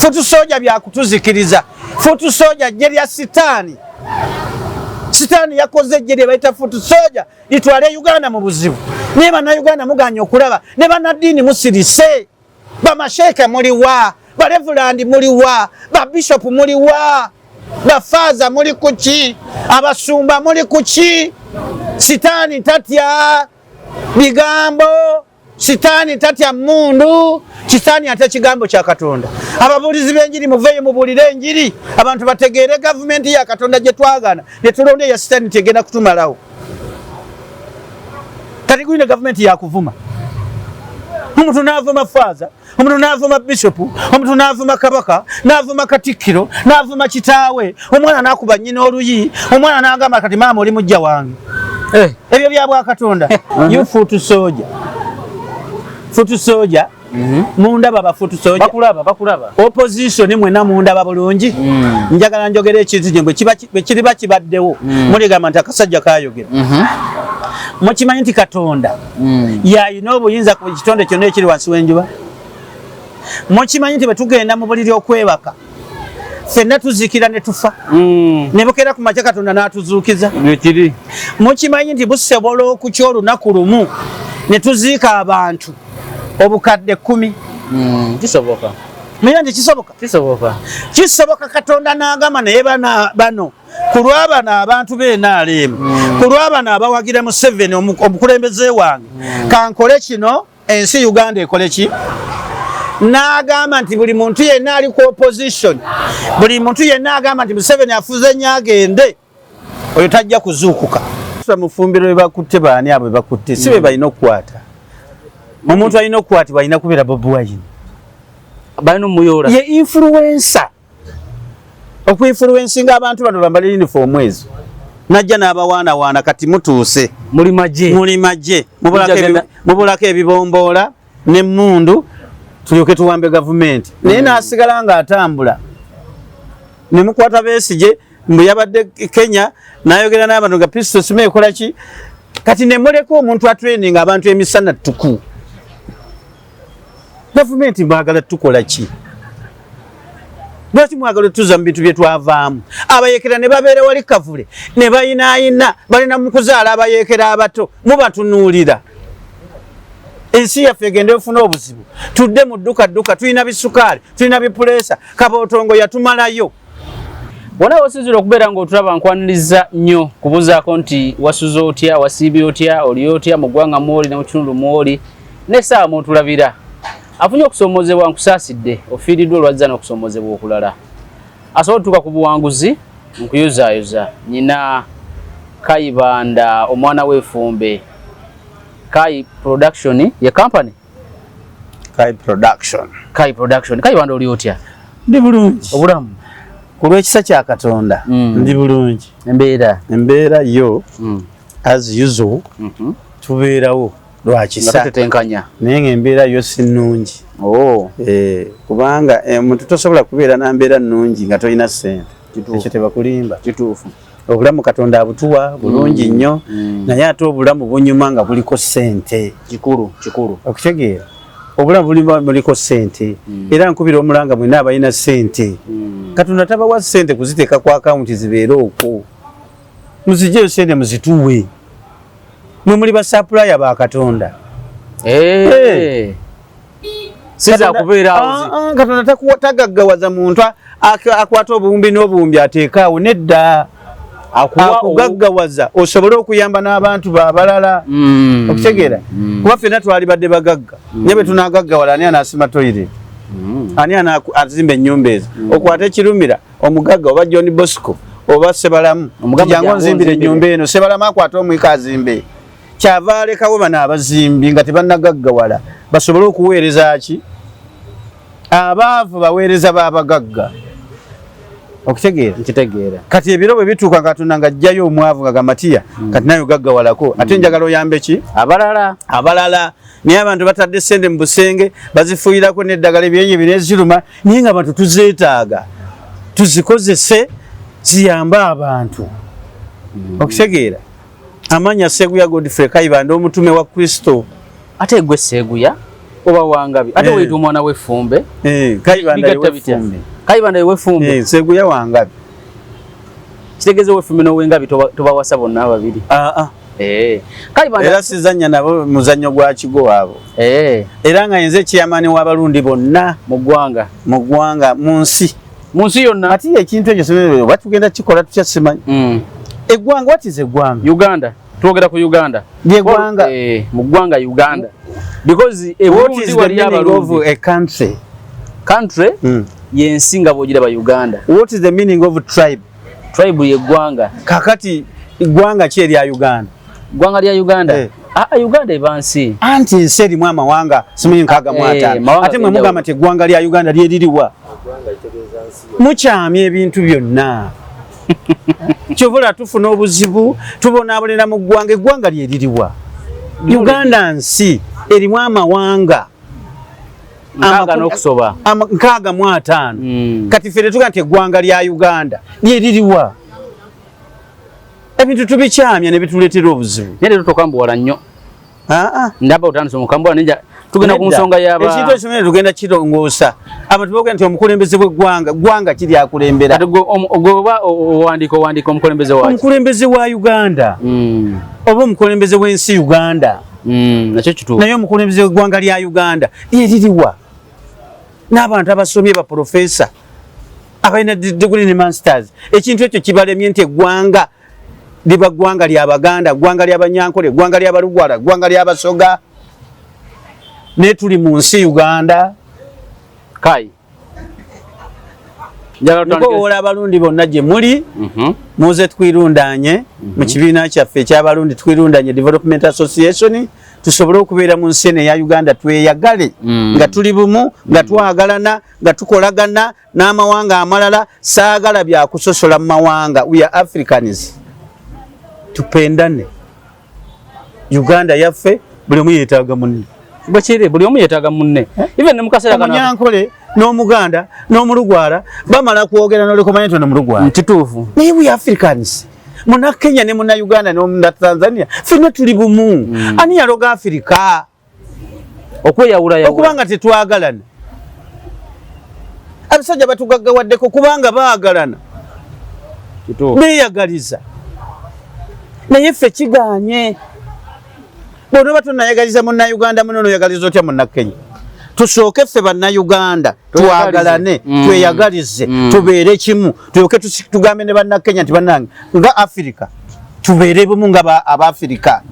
Foot soldier byakutuzikiriza. Foot soldier ggye lya Sitaani. Sitaani yakoze ejje lye bayita foot soldier litwale Uganda mu buzibu. Naye Bannayuganda muganye okulaba, ne bannaddiini musirise. Bamasheeke muliwa? Barevulandi muliwa? Babishopu muliwa? Bafaaza muli kuki? Abasumba muli kuki? Sitaani tatya bigambo. Sitaani tatya mmundu. Sitaani atya kigambo kya Katonda. Ababuulizi b'enjiri muveeyo mubuulire enjiri, abantu bategeere gavumenti ya Katonda gye twagana ne tulonda eya Sitaani tegenda kutumalawo. Kati gulina gavumenti yakuvuma, omuntu n'avuma faaza, omuntu n'avuma bishopu, omuntu n'avuma kabaka, n'avuma katikkiro, n'avuma kitaawe, omwana n'akuba nnyina oluyi, omwana n'agamba kati maama oli mujja wange. Ebyo bya bwakatonda. You foot soldier, foot soldier, mundaba ba foot soldier? Bakulaba, bakulaba. Opposition mwena mundaba bulungi? Njagala njogera ekintu gye bwe kiriba kibaddewo, muligamba nti akasajja kayogera. Mukimanyi nti Katonda yayina obuyinza ku kitonde kyonna ekiri wansi w'enjuba? Mukimanyi nti bwe tugenda mu buliri okwebaka, ffenna tuzikira ne tufa, ne bukeera ku makya Katonda n'atuzuukiza? Ekiri. Mukimanyi nti busobola okukya olunaku lumu ne tuziika abantu obukadde 10? Kisoboka. Manya nti kisoboka? Kisoboka. Kisoboka. Katonda n'agamba naye bano ku lwabano abantu b'NRM, ku lwabano abawagira Museveni, omukulembeze wange, kankole kino, ensi Uganda ekole ki? N'agamba nti buli muntu yenna ali ku opposition, buli muntu yenna agamba nti Museveni afuze nnyo agende, oyo tajja kuzuukuka. Mufumbiro be bakutte, baani abo be bakutte? Si be balina okukwata. Omuntu alina okukwatibwa alina kubeera Bobi Wine. Balina omuyoola. Ye influencer, okuinfluencinga abantu bano bambale uniform ezo, najja n'abawaanawaana. Kati mutuuse. Muli magye. Muli magye. Mujja. Mubulako ebibomboola n'emmundu tulyoke tuwambe gavumenti. Naye n'asigala ng'atambula ne mukwata Besigye mbu yabadde Kenya n'ayogera n'abantu nga pistol sima ekola ki. Kati ne muleka omuntu atraining abantu emisana ttuku. Gavumenti mwagala tukola ki? Lwaki mwagala otuza mu bintu bye twavaamu? Abayekera ne babeera wali kavule ne bayinaayina, balina mu kuzaala abayekera abato, mubatunuulira. Ensi yaffe egenda efuna obuzibu, tudde mu dduka dduka. Tulina bisukaali, tulina bipuleesa, kabootongo yatumalayo. Wona wosinzira okubeera ng'otulaba, nkwaniriza nnyo kubuzaako nti wasuze otya, wasiibye otya, oli otya mu ggwanga mwoli ne mu kitundu mwoli n'essaawa mwotulabira. Afunye okusoomozebwa, nkusaasidde. Ofiiriddwa olwazza n'okusoomozebwa okulala, asobola otuuka ku buwanguzi, nkuyozaayoza. Nyina Kayibanda, omwana w'efumbe, Kai Production ye company. Kai Production. Kai Production. Kayibanda, oli otya? Ndi bulungi. Obulamu? Ku lw'ekisa kya Katonda, ndi bulungi. Embeera? Embeera yo, as usual, tubeerawo lwakisa. Nga tutetenkanya. Naye ng'embeera yo si nnungi. Oh. Kubanga omuntu tosobola kubeera na mbeera nnungi nga tolina ssente. Ekyo tebakulimba. Kituufu. Obulamu Katonda abutuwa bulungi nnyo, naye ate obulamu bunyuma nga buliko ssente. Kikulu, kikulu. Okutegeera, obulamu buliba buliko ssente. Era nkubira omulanga mwenna abalina ssente, Katonda tabawa ssente kuziteeka ku akawunti zibeere okwo. Muzijeyo ssente muzituwe. Mwe muli basupplier ba Katonda. Siza kubeera awo. Ah, ah, Katonda tagaggawaza muntu akwata obuwumbi n'obuwumbi ateekaawo, nedda. Akugaggawaza osobole okuyamba n'abantu babalala. Okitegeera? Kuba ffenna twalibadde bagagga, naye bwe tunagaggawala, ani anaasima toilet? Ani azimba ennyumba ezo? Okwata ekirumira omugagga oba John Bosco oba Sebalamu, jangu onzimbire ennyumba eno. Sebalamu akwata omwika azimbe. Kyava alekawo bano abazimbi nga tebannagaggawala basobole okuweereza ki? Abaavu baweereza b'abagagga. Okitegeera? Nkitegeera. Kati ebiro bwe bituuka, Katonda nga ajjayo omwavu nga gamatiya, kati naye ogaggawalako, ate njagala oyambe ki? Abalala. Abalala. Naye abantu batadde sente mu busenge, bazifuuyirako n'eddagala, ebyenyi bineziruma, naye nga abantu tuzeetaaga tuzikozese ziyambe abantu. Okitegeera? Amanya Seguya Godfrey Kayibanda, omutume wa Kristo. Ate gwe Seguya? Oba wangabi ate weyita omwana w'effumbe. Kayibanda w'effumbe. Kayibanda w'effumbe. Seguya wangabi. Kitegeeza ow'effumbe n'owengabi tobawasa bonna ababiri. Kayibanda era sizannya nabo muzannyo gwa kigo abo. Era nga yenze chairman w'abalundi bonna mu ggwanga. Mu ggwanga, mu nsi. Mu nsi yonna. Ate ekintu ekyo simanyi oba tugenda kikola tutya simanyi. Eggwanga, what is eggwanga? Uganda. Twogera ku Uganda. Ly'eggwanga. Mu ggwanga Uganda. Because what is the meaning of a country? Country y'ensi nga bw'ogiraba Uganda. What is the meaning of tribe? Tribe y'eggwanga. Kakati eggwanga ki erya Uganda? Ggwanga lya Uganda. Uganda eba nsi. Anti ensi erimu amawanga simanyi 65. Ate mwe mugamba nti eggwanga lya Uganda lyeririwa. Mukyamya ebintu byonna. Kyovula tufuna obuzibu, tubonaabonera mu ggwanga, eggwanga lyeririwa. Uganda nsi erimu amawanga 65. Kati ffe tetuga nti eggwanga lya Uganda lyeririwa. Ebintu tubikyamya ne bituleetera obuzibu. Naye leero tokambuwala nnyo. Ndaba otandise omukambuwala ninja tugenda ku nsonga y'aba ekintu ekyo tugenda kirongoosa. Abantu boogera nti omukulembeze bw'eggwanga, ggwanga kiri akulembera. Kati gwe oba owandiika omukulembeze wa omukulembeze wa Uganda. Oba omukulembeze w'ensi Uganda. Nakyo kituufu. Naye omukulembeze w'eggwanga lya Uganda lyeririwa. N'abantu abasomye ba professor abalina degree ne masters. Ekintu ekyo kibalemye nti eggwanga liba ggwanga lya Baganda, ggwanga lya Banyankole, ggwanga lya Balugwala, ggwanga lya Basoga. Ne tuli mu nsi Uganda. Kai. Nkowola abalundi bonna gye muli, muze twirundanye mu kibiina kyaffe eky'abalundi Twirundanye Development Association, tusobole okubeera mu nsi eno eya Uganda tweyagale nga tuli bumu, nga twagalana, nga tukolagana n'amawanga amalala. Saagala bya kusosola mu mawanga. We are Africans. Tupendane. Uganda yaffe buli omu yeetaaga munne. Bwekiri buli omu yeetaaga munne. Even ne mu kaseera kano Omunyankole n'Omuganda n'Omulugwala bamala kwogera n'oleka nti ono Mulugwala. Kituufu. Naye we Africans. Muna Kenya ne muna Uganda ne muna Tanzania ffenna tuli bumu. Ani yaloga Afrika? Okweyawula. Okubanga tetwagalana. Abasajja batugaggawaddeko kubanga baagalana. Beeyagaliza. Naye ffe kigaanye. Bw'onooba tonnayagaliza munnayuganda muno n'oyagaliza otya munnakenya? Tusooke ffe bannayuganda twagalane, tweyagalize, tubeere kimu, tulyoke tugambe ne bannakenya nti bannange nga Afrika tubeere bumu nga Abafrika.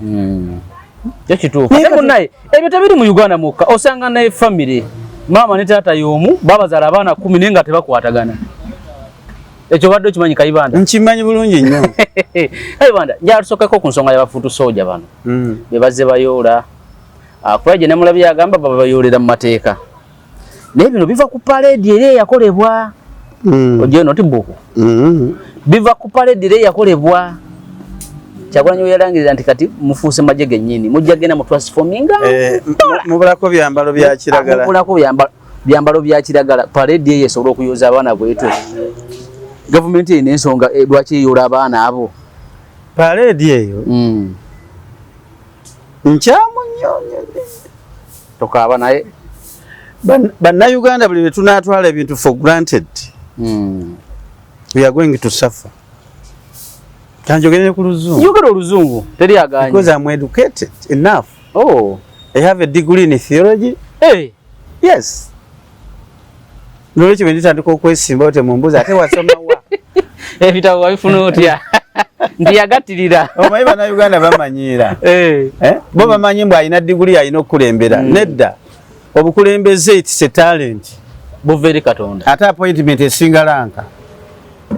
Kituufu. Ate munnaye ebyo tebiri mu Uganda mwokka, osanga ne family maama ne taata y'omu babazaala abaana 10 naye nga tebakwatagana. Ekyo obadde okimanyi Kayibanda? Nkimanyi bulungi nnyo. Kayibanda, njagala tusookeko ku nsonga y'abafuutu sooja bano. Be bazze bayoola. Kuba gye namulabye agamba babayoolera mu mateeka. Naye bino biva ku parade eri eyakolebwa. Ojja notebook. Biva ku parade eri eyakolebwa. Kyagulanyi we yalangirira nti kati mufuuse magye gennyini, mujja genda mu transforminga. Mubulako byambalo bya kiragala. Mubulako byambalo bya kiragala. Parade eyo esobola okuyoza abaana bwetyo. Gavumenti erina ensonga lwaki eyoola abaana abo. Parade eyo nkyamu nnyo. Tokaaba naye. Bannayuganda buli lwe tunaatwala ebintu for granted, we are going to suffer. Kanjogere ku luzungu. Yogera oluzungu, teri agaanye. Because I'm educated enough. Oh. I have a degree in theology. Hey. Yes. Nolwekyo bwe nditandika okwesimba temumbuuza ate wasoma wa? Ebitabo wabifuna otya? Nti yagattirira. Omanyi bannayuganda bamanyiira. Bo bamanyi mbu alina diguli alina okukulembera. Nedda. Obukulembeze it's a talent. Buva eri Katonda. Ate appointment esinga ranka.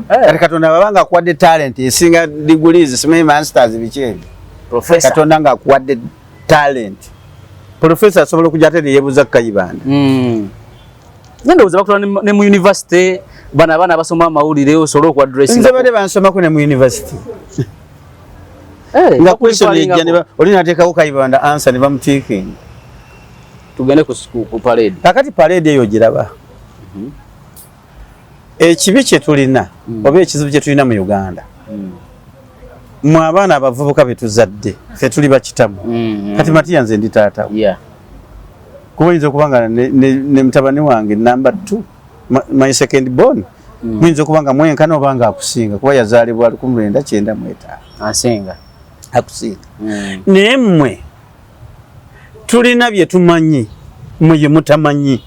Kati Katonda bw'aba akuwadde talent esinga degrees, simanyi masters biki ebyo. Professor. Katonda ng'akuwadde talent. Professor asobola okujja ate ne yeebuuza Kayibanda. Ndowooza bakutwala ne mu university, bano abaana abasoma amawulire osobola okuaddressinga. Nze badde bansomako ne mu university. Nga question ejja ne oli n'ateekawo Kayibanda answer ne bamutiikinga. Tugende ku parade. Kakati parade eyo ogiraba. Ekibi kye tulina oba ekizibu kye tulina mu Uganda. Mwe abaana abavubuka be tuzadde, ffe tuli bakitamu. Kati Matiya nze ndi taata we. Kuba oyinza okuba nga ne mutabani wange number 2, my second born, muyinza okuba nga mwenkana oba nga akusinga, kuba yazaalibwa 1995. Asinga. Akusinga. Naye mmwe tulina bye tumanyi, mmwe bye mutamanyi,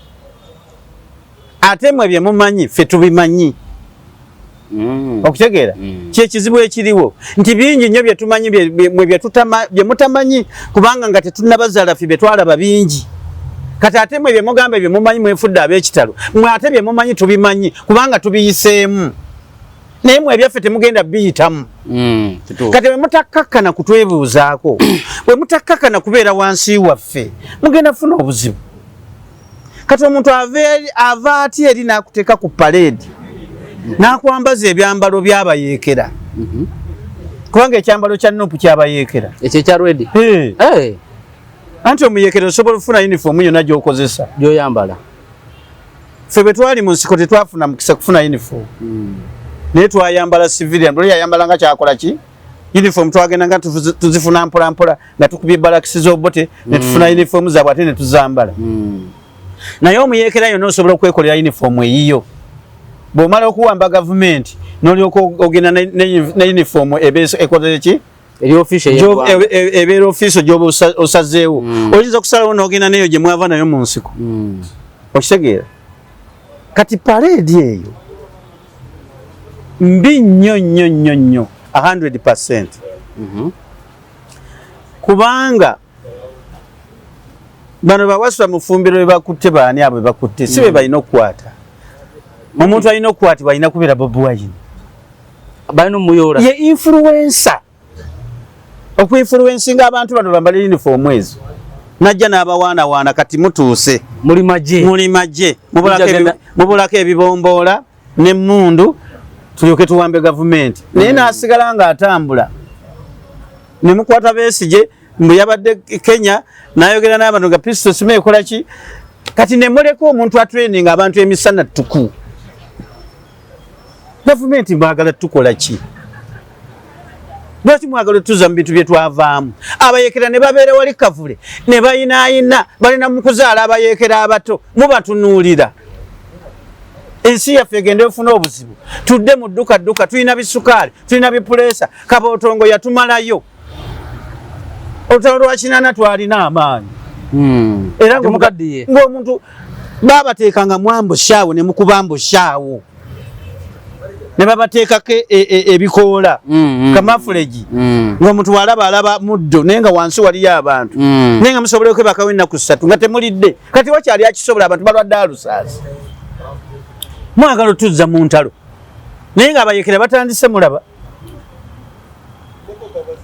ate mmwe bye mumanyi ffe tubimanyi. Okutegeera? Kyekizibu ekiriwo nti bingi nnyo bye tumanyi mwe bye mutamanyi, kubanga nga tetunnabazaala ffe bye twalaba bingi. Kati ate mwe bye mugamba bye mumanyi, mwefudde ab'ekitalo, mwe ate bye mumanyi tubimanyi kubanga tubiyiseemu, naye mwe ebyaffe temugenda biyitamu. Kati bwe mutakkakkana kutwebuuzaako, bwe mutakkakkana kubeera wansi waffe, mugenda kufuna obuzibu. Kati omuntu ava atya eri n'akuteeka ku paleedi n'akwambaza ebyambalo by'abayeekera? Kubanga ekyambalo kya NUP kyabayeekera. Ekyo ekya red? Hey. Anti omuyeekera osobola okufuna uniform yonna gy'okozesa, gy'oyambala. Ffe bwe twali mu nsiko tetwafuna mukisa kufuna uniform, naye twayambala civilian. Buli yayambala nga kyakola ki uniform, twagenda nga tuzifuna mpola mpola nga tukubye balakisi z'Obote ne tufuna uniform zaabwe ate ne tuzambala. Naye omuyeekera yonna osobola okwekolera uniform eyiyo. Bw'omala okuwamba gavumenti n'olyoka ogenda ne uniform ekoze ki? Eri official y'eggwanga. Ebeera official gy'oba osazeewo. Oyinza okusalawo n'ogenda neyo gye mwava nayo mu nsiko. Okitegeera? Kati parade eyo mbi nnyo nnyo nnyo nnyo, 100%, kubanga bano bawasula mufumbiro be bakutte, baani abo be bakutte si be balina okukwata. Omuntu alina okukwatibwa alina kubeera Bobi Wine. Balina omuyoola. Ye influencer, okuinfluencinga abantu bano bambale uniform ezo, najja n'abawaanawaana, kati mutuuse. Muli magye. Muli magye. Mujja Mubulako ebibomboola n'emmundu tulyoke tuwambe gavumenti. Naye n'asigala ng'atambula ne mukwata Besigye, mbu yabadde Kenya n'ayogera n'abantu nga pistol sima ekola ki. Kati ne muleka omuntu atraining abantu emisana ttuku. Gavumenti mwagala tukola ki? Lwaki mwagala otuza mu bintu bye twavaamu? Abayekera ne babeera wali kavule ne bayinaayina, balina mu kuzaala abayekera abato, mubatunuulira. Ensi yaffe egenda efuna obuzibu, tudde mu dduka dduka. Tulina bisukaali, tulina bipuleesa. Kabootongo yatumalayo. Olutalo lwa 80 twalina amaanyi. Era Ate mukaddiye. Ng'omuntu babateekanga mwambushaawo ne mukubambushaawo ne babateekako ebikoola, camouflage, ng'omuntu bw'alaba alaba muddo, naye nga wansi waliyo abantu, naye nga musobola okwebakawo ennaku 3 nga temulidde. Kati wakyali akisobola? Abantu balwadde alusaasi, mwagala otuzza mu ntalo, naye ng'abayekera batandise. Mulaba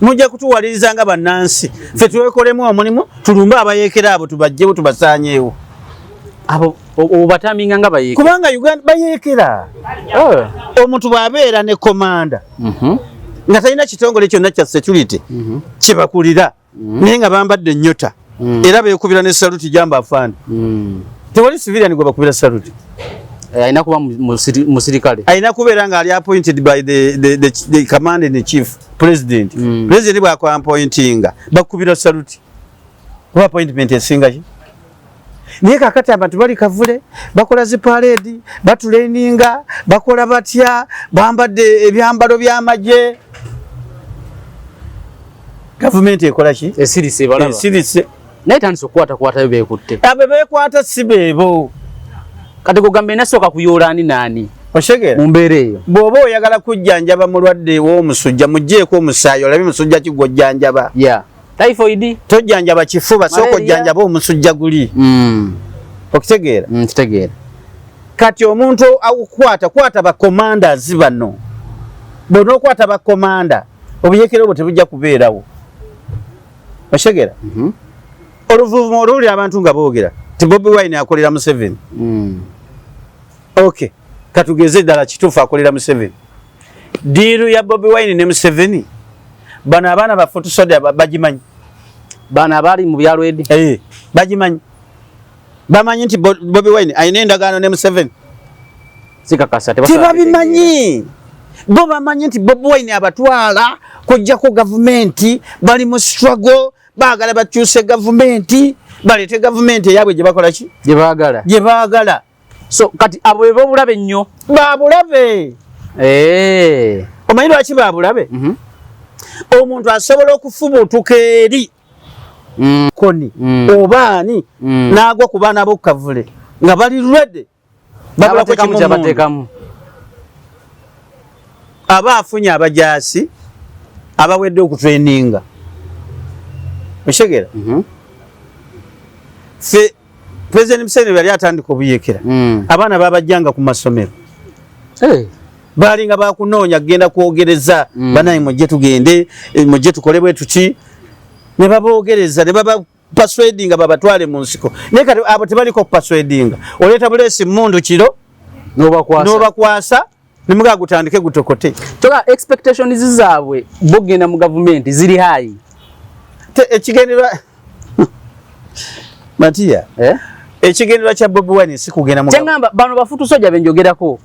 mujja kutuwaliriza nga bannansi ffe twekolemu omulimu, tulumbe abayekera abo, tubajjewo, tubasaanyeewo. Abo obataminga nga bayeekera? Kubanga Uganda bayeekera. Oh. Omuntu bw'abeera ne komanda nga talina kitongole kyonna kya security kyebakulira, naye nga bambadde ennyota, era beekubira ne saluti, jamba afande. Tewali civilian gwe bakubira saluti. Alina kuba musirikale. Alina kubeera nga ali appointed by the command in chief, president. President bw'akwappointinga bakubira saluti, kuba appointment esinga ki. Naye kakati abantu bali kavule bakola zi parade, batuleninga, bakola batya, bambadde ebyambalo by'amagye. Gavumenti ekola ki? Esirise, balaba. Esirise. Naye tandise okukwatakwatayo beekutte. Abo bekwata si beebo. Kati kugamba enasooka kuyoola ani naani? Oshegera? Mu mbeera eyo. Bw'oba oyagala kujjanjaba mulwadde w'omusujja, mugjeeko omusaayi olabe musujja ki gw'ojjanjaba. Yeah, typhoid. Tojjanjaba kifuba, sooka Malaria. ojjanjaba omusujja guli. Okitegeera? Kitegeera. Kati omuntu akukwata, kwata bacommanders bano. Bw'onookwata bakomanda, obuyekera obwo tebujja kubeerawo. Oshegera? Oluvuvumo oluwulira abantu nga boogera ti Bobi Wine akolera Museveni. Okay, katugeze ddala kituufu akolera Museveni. Deal ya Bobi Wine ne Museveni, bano abaana ba foot soldier bagimanyi? Bano abaali mu byalo edi? Eh, bagimanyi. Bamanyi nti Bobi Wine alina endagaano ne Museveni? Sikakasa. Tebabimanyi. Bo bamanyi nti Bobi Wine abatwala kujjako gavumenti, bali mu struggle, baagala bakyuse gavumenti. Baleete gavumenti eyaabwe gye bakola ki? Gye baagala. Gye baagala. So kati abo be bobulabe nnyo. Babulabe. Eh. Omanyi lwaki babulabe? Omuntu asobola okufubutuka eri koni oba ani n'agwa ku baana b'okukavule nga bali ready. Babulako N'abateekamu kimu kyabateekamu. Aba afunye abajaasi abawedde okutraininga. Okitegera? Ffe President Museveni yali atandika obuyekera. Abaana babajjanga ku masomero. Baalinga bakunoonya kugenda kwogereza banaye mujje tugende, mujje tukole bwe tuki. Ne baboogereza, ne baba persuadinga babatwale mu nsiko. Naye kati abo tebaliko persuadinga. Oleeta buleesi mmundu kiro n'obakwasa. N'obakwasa, ne mugaa gutandike gutokote. Kyokka expectations zaabwe bogenda mu gavumenti ziri high. Te, ekigendererwa Matia, Ekigendererwa kya Bobi Wine si kugenda mu Kyengamba bano bafutu soja benjogerako.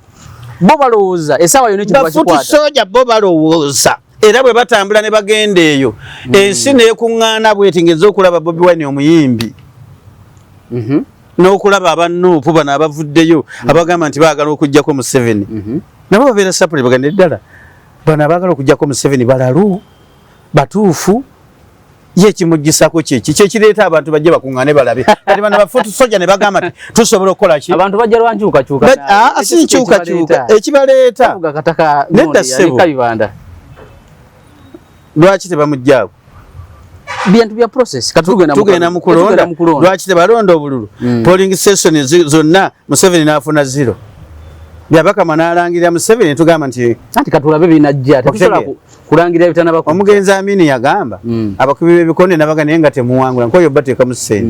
Bo balowooza essaawa yonna ekintu Bafutu bakikwata. soja bo balowooza. Era bwe batambula ne bagenda eyo, ensi n'ekuŋŋaana bw'eti ng'ezze okulaba Bobi Wine omuyimbi. N'okulaba aba Nuupu bano abavuddeyo, abagamba nti baagala okuggyako Museveni. Nabo babeera sapuli bagenda ddala. Bano abaagala okuggyako Museveni balalu, batuufu. Ye kimuggisako kye ki? Kye kireeta abantu bajje bakuŋŋaane balabe. Kati bano ba foot soldier ne bagamba nti tusobola okukola ki? Abantu bajja lwa nkyukakyuka naawe. Si nkyukakyuka. Ekibaleeta. Bavuga kataka Nedda gundi, ssebo. Kayibanda. Lwaki tebamuggyaako? Bintu bya process. Kati tugenda mu Tugenda mu kulonda. Tugenda mu kulonda. Lwaki tebalonda obululu? Polling station zonna Museveni n'afuna 0. Byabakama n'alangirira Museveni tugamba nti anti katulabe binajja. Tetusobola Okutegeera. kulangira ebitanaba kujja. Omugenzi Amini yagamba, abakubi b'ebikonde n'abaga naye nga temuwangula, nkoyo bateekamu ssente.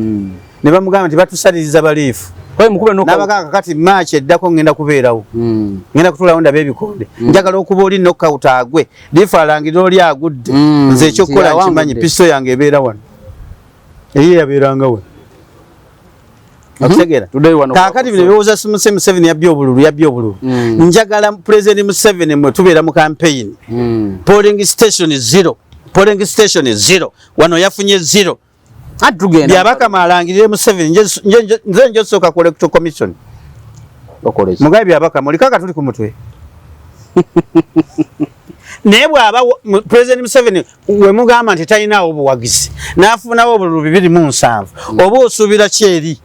Ne bamugamba nti batusaliriza baliifu. Oyo mukube n'oka- N'abagamba kakati March eddako ngenda kubeerawo. Ngenda kutuulawo ndabe ebikonde. Njagala okuba oli knockout agwe. Liifu alangirira oli agudde. Nze ekyokukola Nti nkimanyi, awangudde. pisto yange ebeera wano. Eyiye yabeeranga wano. Okutegeera? Tuddeyo wano. Kaakati bino ebirowooza si Museveni yabbye obululu, yabbye obululu. Njagala President Museveni mwe tubeera mu campaign. Polling station 0. Polling station 0. Wano yafunye 0. Ati tugenda. Byabakama alangirire Museveni, nze nje sooka ku Electoral Commission. Okola ki? Mugabe Byabakama, oli kaka tuli ku mutwe. Naye bw'aba President Museveni we mugamba nti talinaawo buwagizi, n'afunawo obululu bibiri mu nsanvu, oba osuubira ki eri?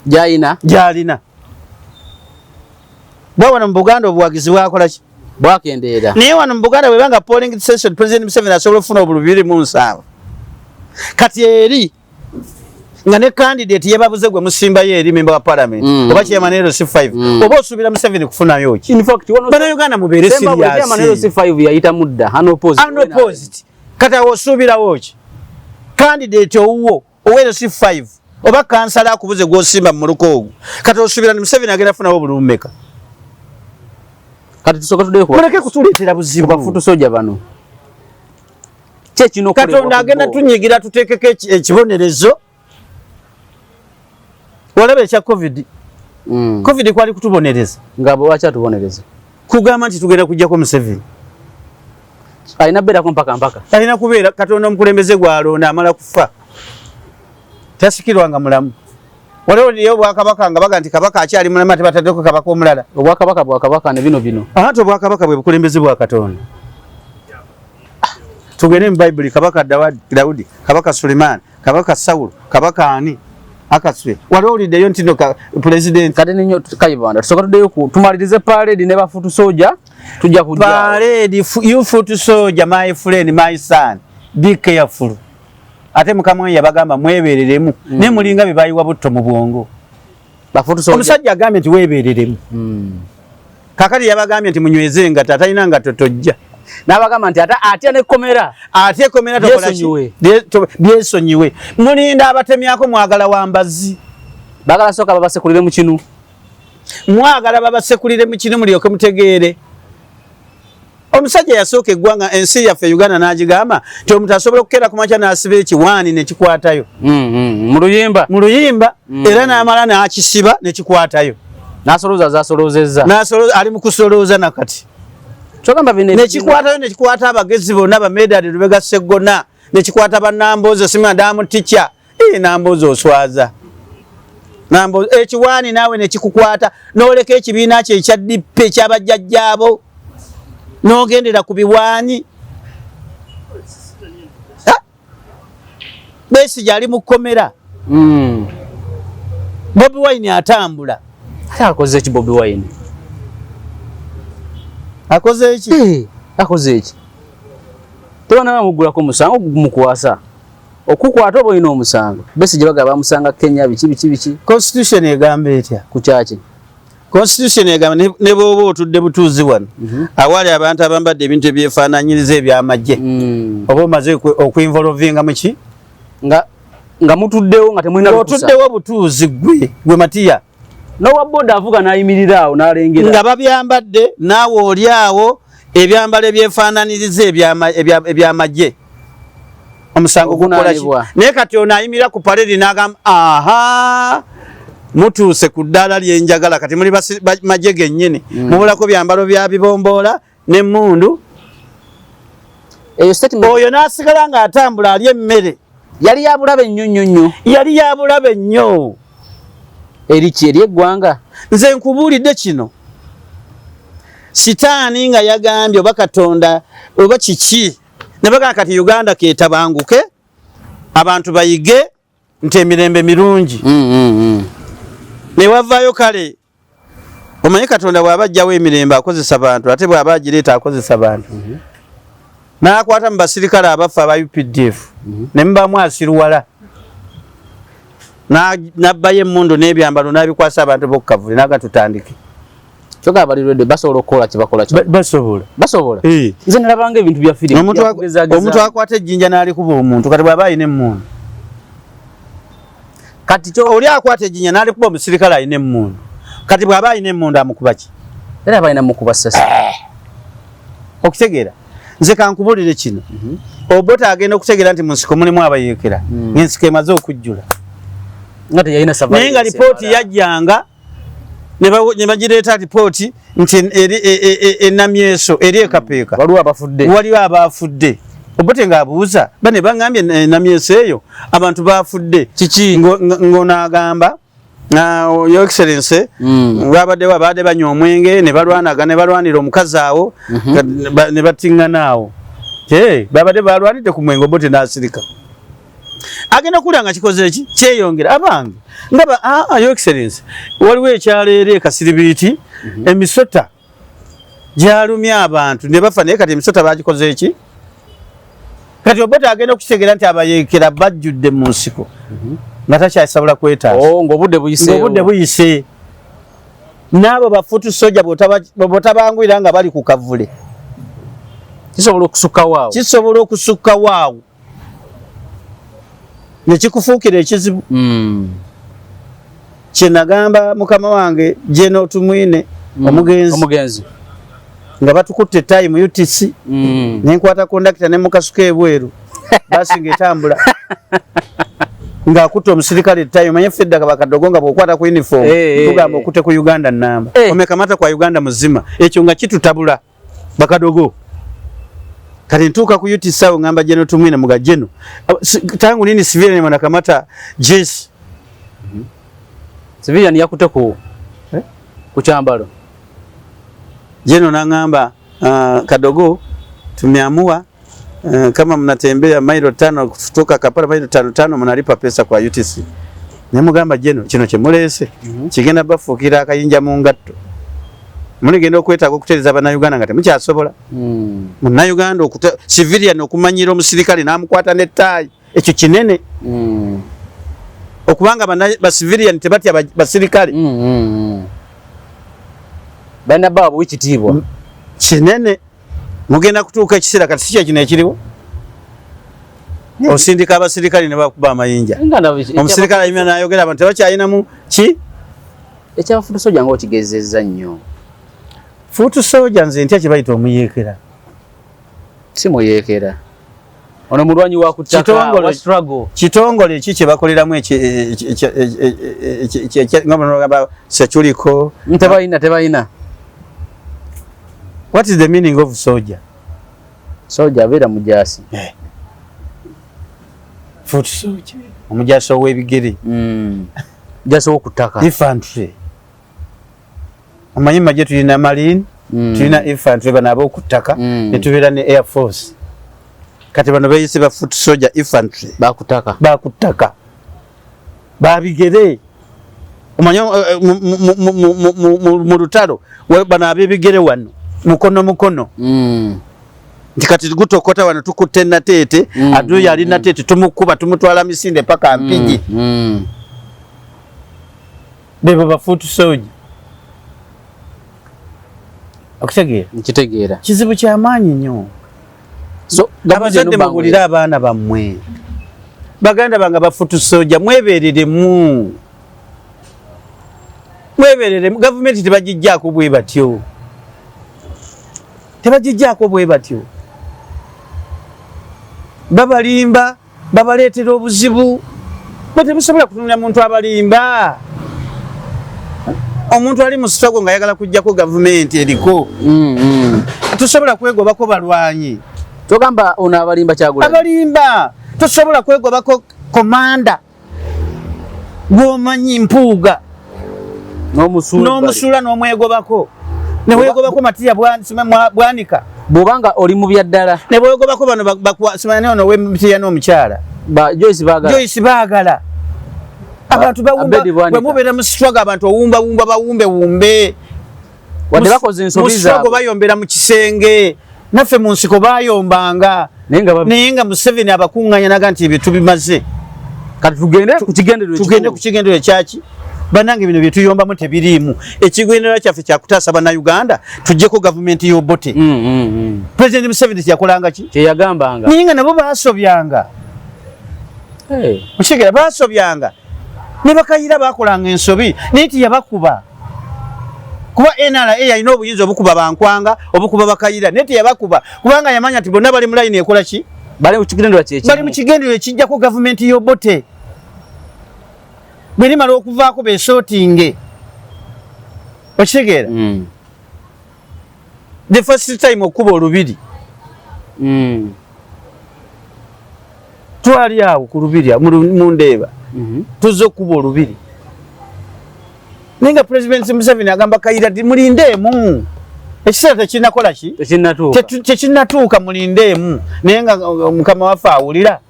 Gy'alina. Gy'alina. Bwa wano mu Buganda obuwagizi bwakola ki? Bwakendeera. Naye wano mu Buganda bw'eba nga polling station President Museveni asobola okufuna obululu bibiri mu nsanvu. Kati eri nga ne candidate yebabuze gwe musimbayo eri member wa parliament, oba chairman LC5, oba osuubira Museveni kufunayo ki? In fact, wano Bannayuganda mubeere Semba buli serious. chairman LC5 yayita mudda, unopposed. Unopposed. Kati awo osuubirawo ki? Candidate owuwo owa LC5 oba kansala akubuze gw'osimba mu muluka ogwo. Kati osuubira ni Museveni agenda kufunawo obululu mmeka? Kati tusooke tuddeyo ku Muleke kutuleetera buzibu. Ku bafutu soja bano. Kye kino okukolebwa Katonda ku agenda bo. tunyigira tuteekeko ekibonerezo. Walaba ekya COVID. COVID kwali kutubonereza. Nga bwe lwaki atubonereza? Kugamba nti tugenda kuggyako Museveni. Alina kubeerako mpaka mpaka. Alina kubeera Katonda omukulembeze gw'alonda amala kufa. Tasikirwanga mulamu. Waliwo naye obwakabaka nga baga nti kabaka akyali mulamu ate bataddeko kabaka omulala. Obwakabaka bwa kabaka ne bino bino. Ate obwakabaka bwe bukulembeze bwa Katonda. Tugende mu Bayibuli, kabaka Dawudi, kabaka Sulemani, kabaka Sawulo, kabaka ani? Akaswe. Waliwo oliddeyo nti no president. Kati ninyo Kayibanda, tusooka tuddeyo ku tumalirize parade ne ba foot soldier, tujja kujja. Parade, you foot soldier, my friend, my son, be careful. Ate mukama we yabagamba mwebereremu, ne mulinga bye bayiwa butto mu bwongo. Ba foot soldier. Omusajja agambye nti weebereremu. Kakati yabagambye nti munyweze engatto, atalina ngatto tojja. N'abagamba nti atya n'ekkomera. Atya ekkomera tokola ki? Byesonyiwe. Byesonyiwe. Mulinda abatemyako mwagala wambazi. Baagala sooka babasekulire mu kinu. Mwagala babasekulire mu kinu mulyoke mutegeere. Omusajja yasooka eggwanga ensi yaffe Uganda n'agigamba nti omuntu asobola okukeera ku makya n'asiba ekiwaani ne kikwatayo. Mu luyimba. Mu luyimba, era n'amala n'akisiba ne kikwatayo. N'asolooza z'asoloozezza. N'asolooza, ali mu kusolooza na kati. Kyogamba bino Ne kikwatayo, ne kikwata abagezi bonna ba Medard Lubega Sseggona, ne kikwata ba Nambooze, Simba Ndamu Teacher. Nambooze oswaza. Nambo ekiwaani naawe ne kikukwata n'oleka ekibiina kyo ekya DP ekyabajjajjaabo n'ogendera ku biwaani. Besigye ali mu kkomera. Bobi Wine atambula. Ate akoze ki Bobi Wine? Akoze ki? Akoze ki? Tebannaba muggulako musango gumukwasa. Okukwata oba olina omusango. Besigye bagamba bamusanga Kenya biki biki biki. Constitution egamba etya? Ku kyaki? Constitution egamba ne bw'oba otudde butuuzi wano awali abantu abambadde ebintu ebyefaananyiriza eby'amagye oba omaze okuinvolvinga mu ki? Nga mutuddewo nga temulina lukusa. Otuddewo butuuzi gwe Matiya. N'owa boda avuga n'ayimirira awo n'alengera. Nga babyambadde naawe oli awo ebyambalo ebyefaananyiriza eby'amagye. Omusango gukola ki? Naye kati ono ayimirira ku parade n'agamba aha mutuuse ku ddaala lyenjagala kati muli magye gennyini mubulako byambalo bya bibomboola n'emmundu. Oyo n'asigala ng'atambula alya emmere. Yali ya bulabe nnyo nnyo nnyo. Yali ya bulabe nnyo. Eri ki eri eggwanga? Nze nkubuulidde kino. Sitaani nga yagambye oba Katonda oba kiki ne bagamba kati Uganda keetabanguke abantu bayige nti emirembe mirungi. Ne wavaayo kale omanyi Katonda bw'aba ajjawo emirembe akozesa bantu ate bw'aba agireeta akozesa bantu. N'akwata mu basirikale abafa aba UPDF ne mubamu asiruwala n'abbayo emmundu n'ebyambalo n'abikwasa abantu b'oku Kavule n'aga tutandike. Kyokka abali ready basobola okukola kye bakola kyonna. Basobola. Basobola? Nze nalabanga ebintu bya firimu. Omuntu akwata ejjinja n'alikuba omuntu kati bw'aba alina emmundu. Kati oli akwata ejjinja n'alikuba omusirikale alina emmundu. Kati bw'aba alina emmundu amukuba ki? Era aba alina mukuba ssasi. Okitegeera? Nze kankubulire kino. Obote agenda okutegeera nti mu nsiko mulimu abayeekera. Ng'ensiko emaze okujjula. Nga teyalina survival. Naye nga lipooti yajjanga ne bagireeta lipooti nti eri enamyeso eri ekapeeka. Waliwo abafudde. Waliwo abafudde. Obote ng'abuuza bane bangambye enamyeso eyo abantu bafudde. Kiki? Ng'onaagamba Your Excellency babadde babadde banywa omwenge ne balwanaga ne balwanira omukazi awo ne batiŋŋana awo. Babadde balwanidde ku mwenge Obote n'asirika. Agenda kulya nga kikoze eki kyeyongera abange ndaba Your Excellency waliwo ekyalo eri e Kasiribiiti emisota gyalumya abantu ne bafa naye kati emisota bagikoze eki? Kati Obote agenda okukitegeera nti abayeekera bajjudde mu nsiko nga takyasobola kwetaasa. Ng'obudde buyise. Ng'obudde buyise. N'abo bafutu soja bw'otabanguyira nga bali ku kavule. Kisobola okusukka waawo. Kisobola okusukka waawo. Ne kikufuukira ekizibu. Kye nagamba mukama wange General Tumwine omugenzi. Nga batukutte time UTC. Ne nkwata kondakita ne mukasuka ebweru. Basi ng'etambula. Ng'akutte omusirikale time manye ffe ddaka bakadogo nga bw'okwata ku uniform tugamba okutte ku Uganda namba. Omekamata kwa Uganda muzima. Ekyo nga kitutabula bakadogo. Kati ntuuka ku UTC awo ngamba General Tumwine muga General. Tangu nini civilian wanakamata jeshi? Civilian yakute ku ku kyambalo. General nangamba kadogo tumeamua kama mnatembea mailo 5 kutoka Kampala mailo 5 mnalipa pesa kwa UTC. Nemugamba General kino kye muleese kigenda bafuukira akayinja mu ngatto. Muligenda okwetaaga okutereeza Bannayuganda nga temukyasobola. Munnayuganda civilian okumanyira omusirikale n'amukwata n'ettaayi ekyo kinene. Okubanga ba civilian tebatya basirikale. Balina baabwe ekitiibwa. Kinene. Mugenda kutuuka ekiseera kati si kye kino ekiriwo. Osindika abasirikale ne bakuba amayinja. Omusirikale ayimira n'ayogera abantu tebakyalinamu ki? Ekya foot soldier ng'okigezezza nnyo. Foot soldier nze ntya kye bayita omuyeekera. Si muyeekera. Ono mulwanyi wa ku ttaka wa struggle. Kitongole ki kye bakoleramu nga bano seculiko. Tebalina. What is the meaning of soldier? Soldier abeera mujaasi. Foot soldier. Omujaasi ow'ebigere. Just ku ttaka. Infantry. Omanyi magye tulina marine, tulina infantry bano ab'oku ttaka, ne tubeera ne air force. Kati bano beeyise ba foot soldier infantry. Bakutaka. Bakuttaka, babigere. Omanyi mu lutalo bano ab'ebigere wano mukono mukono, nti kati gutokota wano, tukutte Nateete, aduyi ali Nateete, tumukuba, tumutwala misinde paka Mpigi. Bebo ba foot soldier. Okutegeera? Nkitegeera. Kizibu kyamaanyi nnyo. So abazadde, mugulire abaana bammwe. Baganda bange ba foot soldier, mwebereremu, mwebereremu. Gavumenti tebagijjaako bwe batyo, tebagijjaako bwe batyo. Babalimba, babaleetera obuzibu. Bwe temusobola kutunulira muntu abalimba. Omuntu ali mu struggle nga ayagala kujjako gavumenti eriko, tusobola kwegobako balwanyi. Togamba ono abalimba Kyagulanyi. Abalimba, tosobola kwegobako komanda gwomanyi, Mpuuga. N'omusuula. N'omusuula n'omwegobako, newegobako Matiya Bwanika. Bw'obanga oli mu bya ddala. Nebwegobako bano simanya ono wemitiya n'omukyala. Ba Joyce Bagala. Joyce Baagala. Abantu bawumba. Abedi Bwanika. Bwe mubeera mu struggle, abantu owumbawumba, bawumbe wumbe. Wadde bakoze ensobi Mu struggle zaabwe. bayombera mu kisenge. Naffe mu nsiko bayombanga. Naye nga Naye nga Museveni abakuŋŋaanya naga nti ebyo tubimaze. Kati tugende ku kigendererwa. Tugende ku kigendererwa ekyaki? Bannange, bino bye tuyombamu tebiriimu. Ekigendererwa kyaffe kyakutaasa Bannayuganda, tuggyeko gavumenti y'Obote. President Museveni teyakolanga ki? Kyeyagambanga. Naye nga nabo baasobyanga. Hey. Okitegeera? Baasobyanga ne bakayira, bakolanga ensobi, naye teyabakuba, kuba NRA yalina obuyinza obukuba bankwanga, obukuba bakayira, naye teyabakuba kubanga yamanya nti bonna bali mu layini ekola ki? Bali mu kigendererwa kye. Bali mu kigendererwa ekijjako gavumenti y'Obote. Bwe limala okuvaako, besootinge. Okitegeera? The first time okuba olubiri, twali awo ku lubiri awo, mu Ndeeba. Tuzze okuba olubiri, naye nga President Museveni agamba Kayira ti mulindeemu, ekiseera tekinakola ki? Tekinnatuuka. Tekinnatuuka, mulindeemu. Naye nga mukama waffe awulira,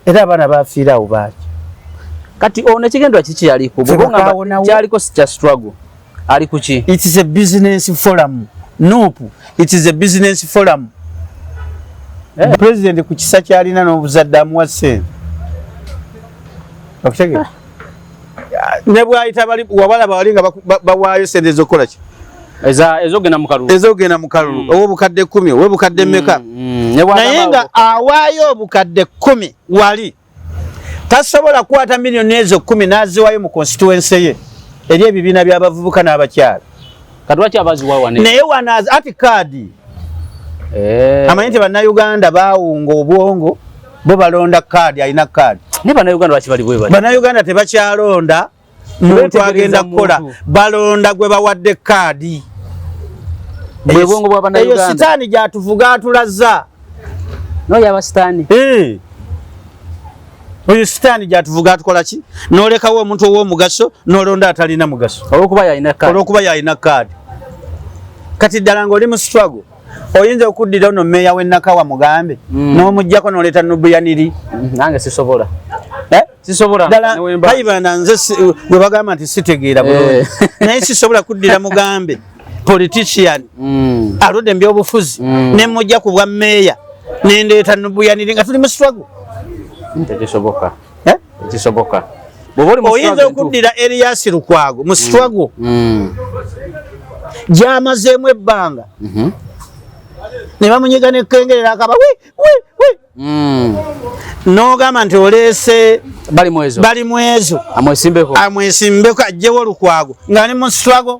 era abaana bafiira awo baaki. Kati ono ekigendererwa kiki yaliko? Ffe Bw'oba ngamba bakaawonawo. kyaliko si kya struggle, ali ku ki? It is a business forum. NUP, it is a business forum. Eh. President ku kisa kyalina n'obuzadde amuwa ssente. Okutegeera? Ne bwayita bali wabalaba wali nga bawaayo sente ez'okukola ki? Ezogenda mu kalulu. Ez'okugenda mu kalulu. Ow'obukadde 10, ow'obukadde mmeka. Ne bw'agamba Naye nga awaayo obukadde 10 wali tasobola kukwata miliyoni ezo 10 n'aziwayo mu constituency ye eri ebibiina by'abavubuka n'abakyala. Kati lwaki abaziwa wane? Naye wano ati kaadi. Eh. Amanyi nti Bannayuganda baawunga obwongo, bo balonda kaadi, alina kaadi. Naye Bannayuganda lwaki bali bwe bali? Bannayuganda tebakyalonda muntu Beetegereza agenda kukola, muntu. balonda gwe bawadde kaadi. Bwe bwongo bwa Eyo Bannayuganda. sitaani gyatuvuga atulaza. N'oyo aba sitaani. Eh. Oyo sitaani gyatuvuga atukola ki? N'olekawo omuntu ow'omugaso n'olonda atalina mugaso. Olw'okuba yalina kaadi. Olw'okuba yalina kaadi. Kati ddala ng'oli mu struggle, oyinza okuddira ono meeya w'e Nakawa mugambe n'omuggyako n'oleeta Nubuyaniri? Nange sisobola. Eh? Sisobola. Ddala Newemba. Kayibanda nze gwe bagamba nti sitegeera bulungi, naye sisobola kuddira mugambe politician aludde mu byobufuzi ne mujja ku bwa meeya nendeeta Nubuyaniri nga tuli mu struggle. Tekisoboka. Eh? Tekisoboka. Bw'oba oli mu Oyinza struggle entuufu. okuddira Erias Lukwago mu struggle gy'amazeemu ebbanga ne bamunyiga nekkengerera akaba wi wi wi, n'ogamba nti oleese Bali mwezo. Bali mwezo. Amwesimbeko. Amwesimbeko ajjewo Lukwago ng'ali mu struggle,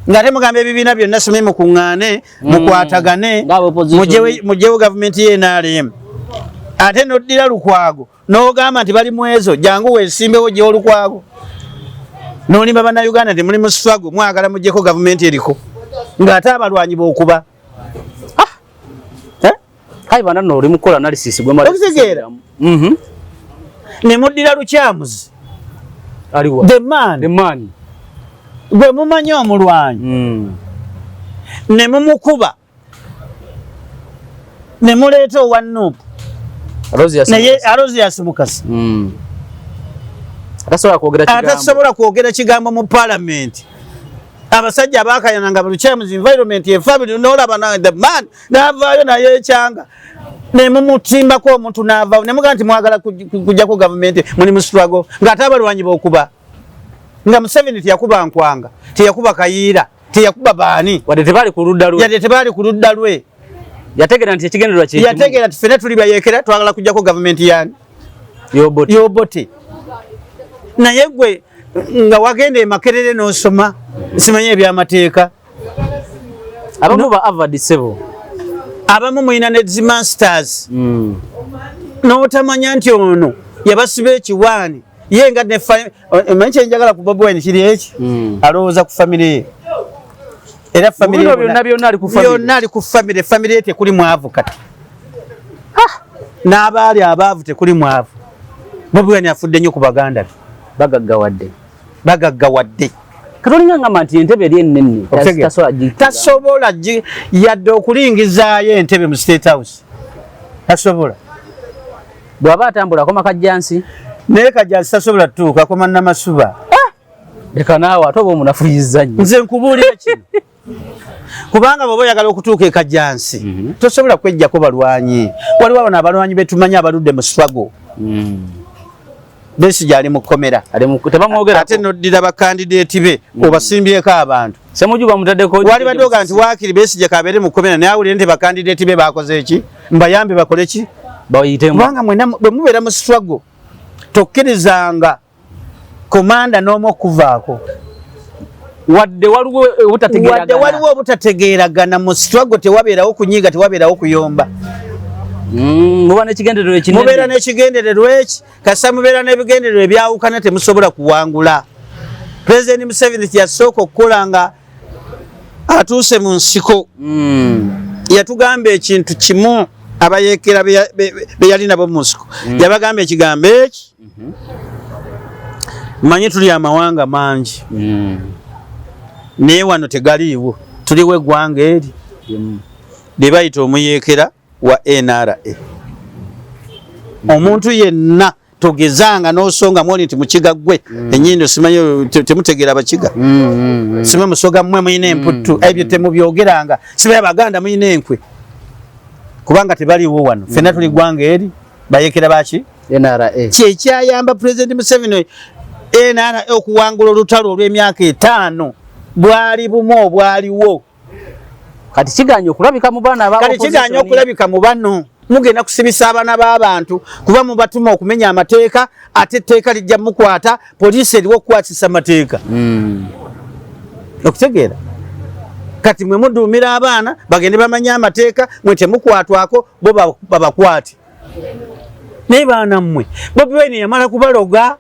nga temugamba ebibiina byonna some mukuŋŋaane, mukwatagane, Ng'aba opposition. Mugyewo gavumenti ye NRM, ate n'oddira Lukwago n'ogamba nti bali mwezo jangu weesimbewo gyewo Lukwago, n'olimba Bannayuganda nti muli mu struggle, mwagala muggyeko gavumenti eriko, ng'ate abalwanyi b'okuba. Eh? Kale bana nno oli mukola analysis gwe mala. Okitegeera? Ne muddira Lukyamuzi. Aliwa? The man. The man. Gwe mumanyi omulwanyi. Ne mumukuba. Ne muleeta owa NUP. Naye Aloysius Mukasa. Atasobola kwogera kigambo. Atasobola kwogera kigambo mu parliament. Abasajja abakayananga Lukyamuzi environment ye family n'olaba na the man n'avaayo naye ekyanga. Ne mumutimbako omuntu n'avaayo. Ne mugamba nti mwagala kujjako gavumenti muli mu struggle ng'ate abalwanyi b'okuba. Nga Museveni teyakuba Nkwanga, teyakuba Kayiira, teyakuba baani. Wadde tebaali ku ludda lwe. Yadde tebaali ku ludda lwe. Yategeera nti ekigendererwa kye kimu. Yategeera nti ffenna tuli bayeekera twagala kujjako gavumenti yaani? Y'Obote. Y'Obote. Naye gwe nga wagenda e Makerere n'osoma simanyi ebyamateeka. Abamu ba Harvard ssebo. Abamu mulina ne zi masters. N'otamanya nti ono yabasiba ekiwaani. Ye nga ne omanyi kye njagala ku Bobi Wine kiri eki? Alowooza ku famire ye. Era famire Mu bino byonna byonna ali ku famire. Byonna ali ku famire. Famire ye tekuli mwavu kati. N'abaali abaavu tekuli mwavu. Bobi Wine afudde nnyo ku baganda be. Bagaggawadde. Bagaggawadde. Katolinga ngamba nti entebe eri ennene. Okutegeera. Tasobola gi- Tasobola yadde okulingizaayo entebe mu State House. Tasobola. Bw'aba atambula akoma Kajjansi. Naye Kajjansi tasobola kutuuka, akoma Namasuba. Leka naawe ate oba omunafuyizza nnyo. Nze nkubuulira kino. Kubanga bw'oba oyagala okutuuka e Kajjansi, tosobola kweggyako balwanyi. Waliwo bano abalwanyi be tumanyi abaludde mu struggle. Besigye ali mu kkomera. Ali mu tebamwogerako. Ate n'oddira bakandideeti be, obasimbyeko abantu. Ssemujju bamutaddeko Wali badde oga nti waakiri Besigye kabeere mu kkomera, naye awulire nti bakandideeti be baakoze ki? Mbayambe bakole ki? Bayitemu. Kubanga mwenna bwe mubeera mu struggle, tokkirizanga komanda n'omu okuvaako. Wadde waliwo obutategeeragana. Wadde waliwo obutategeeragana mu struggle tewabeerawo kunyiiga, tewabeerawo kuyomba. Muba n'ekigendererwa ekinene. Mubeera n'ekigendererwa eki, kasita mubeera n'ebigendererwa ebyawukana temusobola kuwangula. President Museveni kyeyasooka okukola nga atuuse mu nsiko. Yatugamba ekintu kimu abayeekera be yali nabo mu nsiko. Yabagamba ekigambo eki. Mmanyi tuli amawanga mangi. Naye wano tegaliiwo. Tuliwo eggwanga eri. Lye bayita omuyeekera wa NRA. Omuntu yenna togezanga n'osonga mwoli nti mukiga ggwe. Ennyindo simanyi temutegeera bakiga. Simanyi musoga mmwe mulina emputtu. Ebyo temubyogeranga. Simanyi Abaganda mulina enkwe. Kubanga tebaliiwo wano. Ffenna tuli ggwanga eri. Bayeekera baki? NRA. Kye kyayamba President Museveni NRA okuwangula olutalo olw'emyaka 5. Bwali bumu obwaliwo. Kati kiganye okulabika mu bano aba Kati kiganye opposition. okulabika mu bano. Mugenda kusibisa abaana b'abantu kuba mubatuma okumenya amateeka, ate etteeka lijja mukwata, poliisi eriwo okukwasisa amateeka. Okutegeera? Kati mwe muduumira abaana bagende bamanye amateeka, mwe temukwatwako, bo babakwate. Naye baana mmwe, Bobi Wine yamala kubaloga.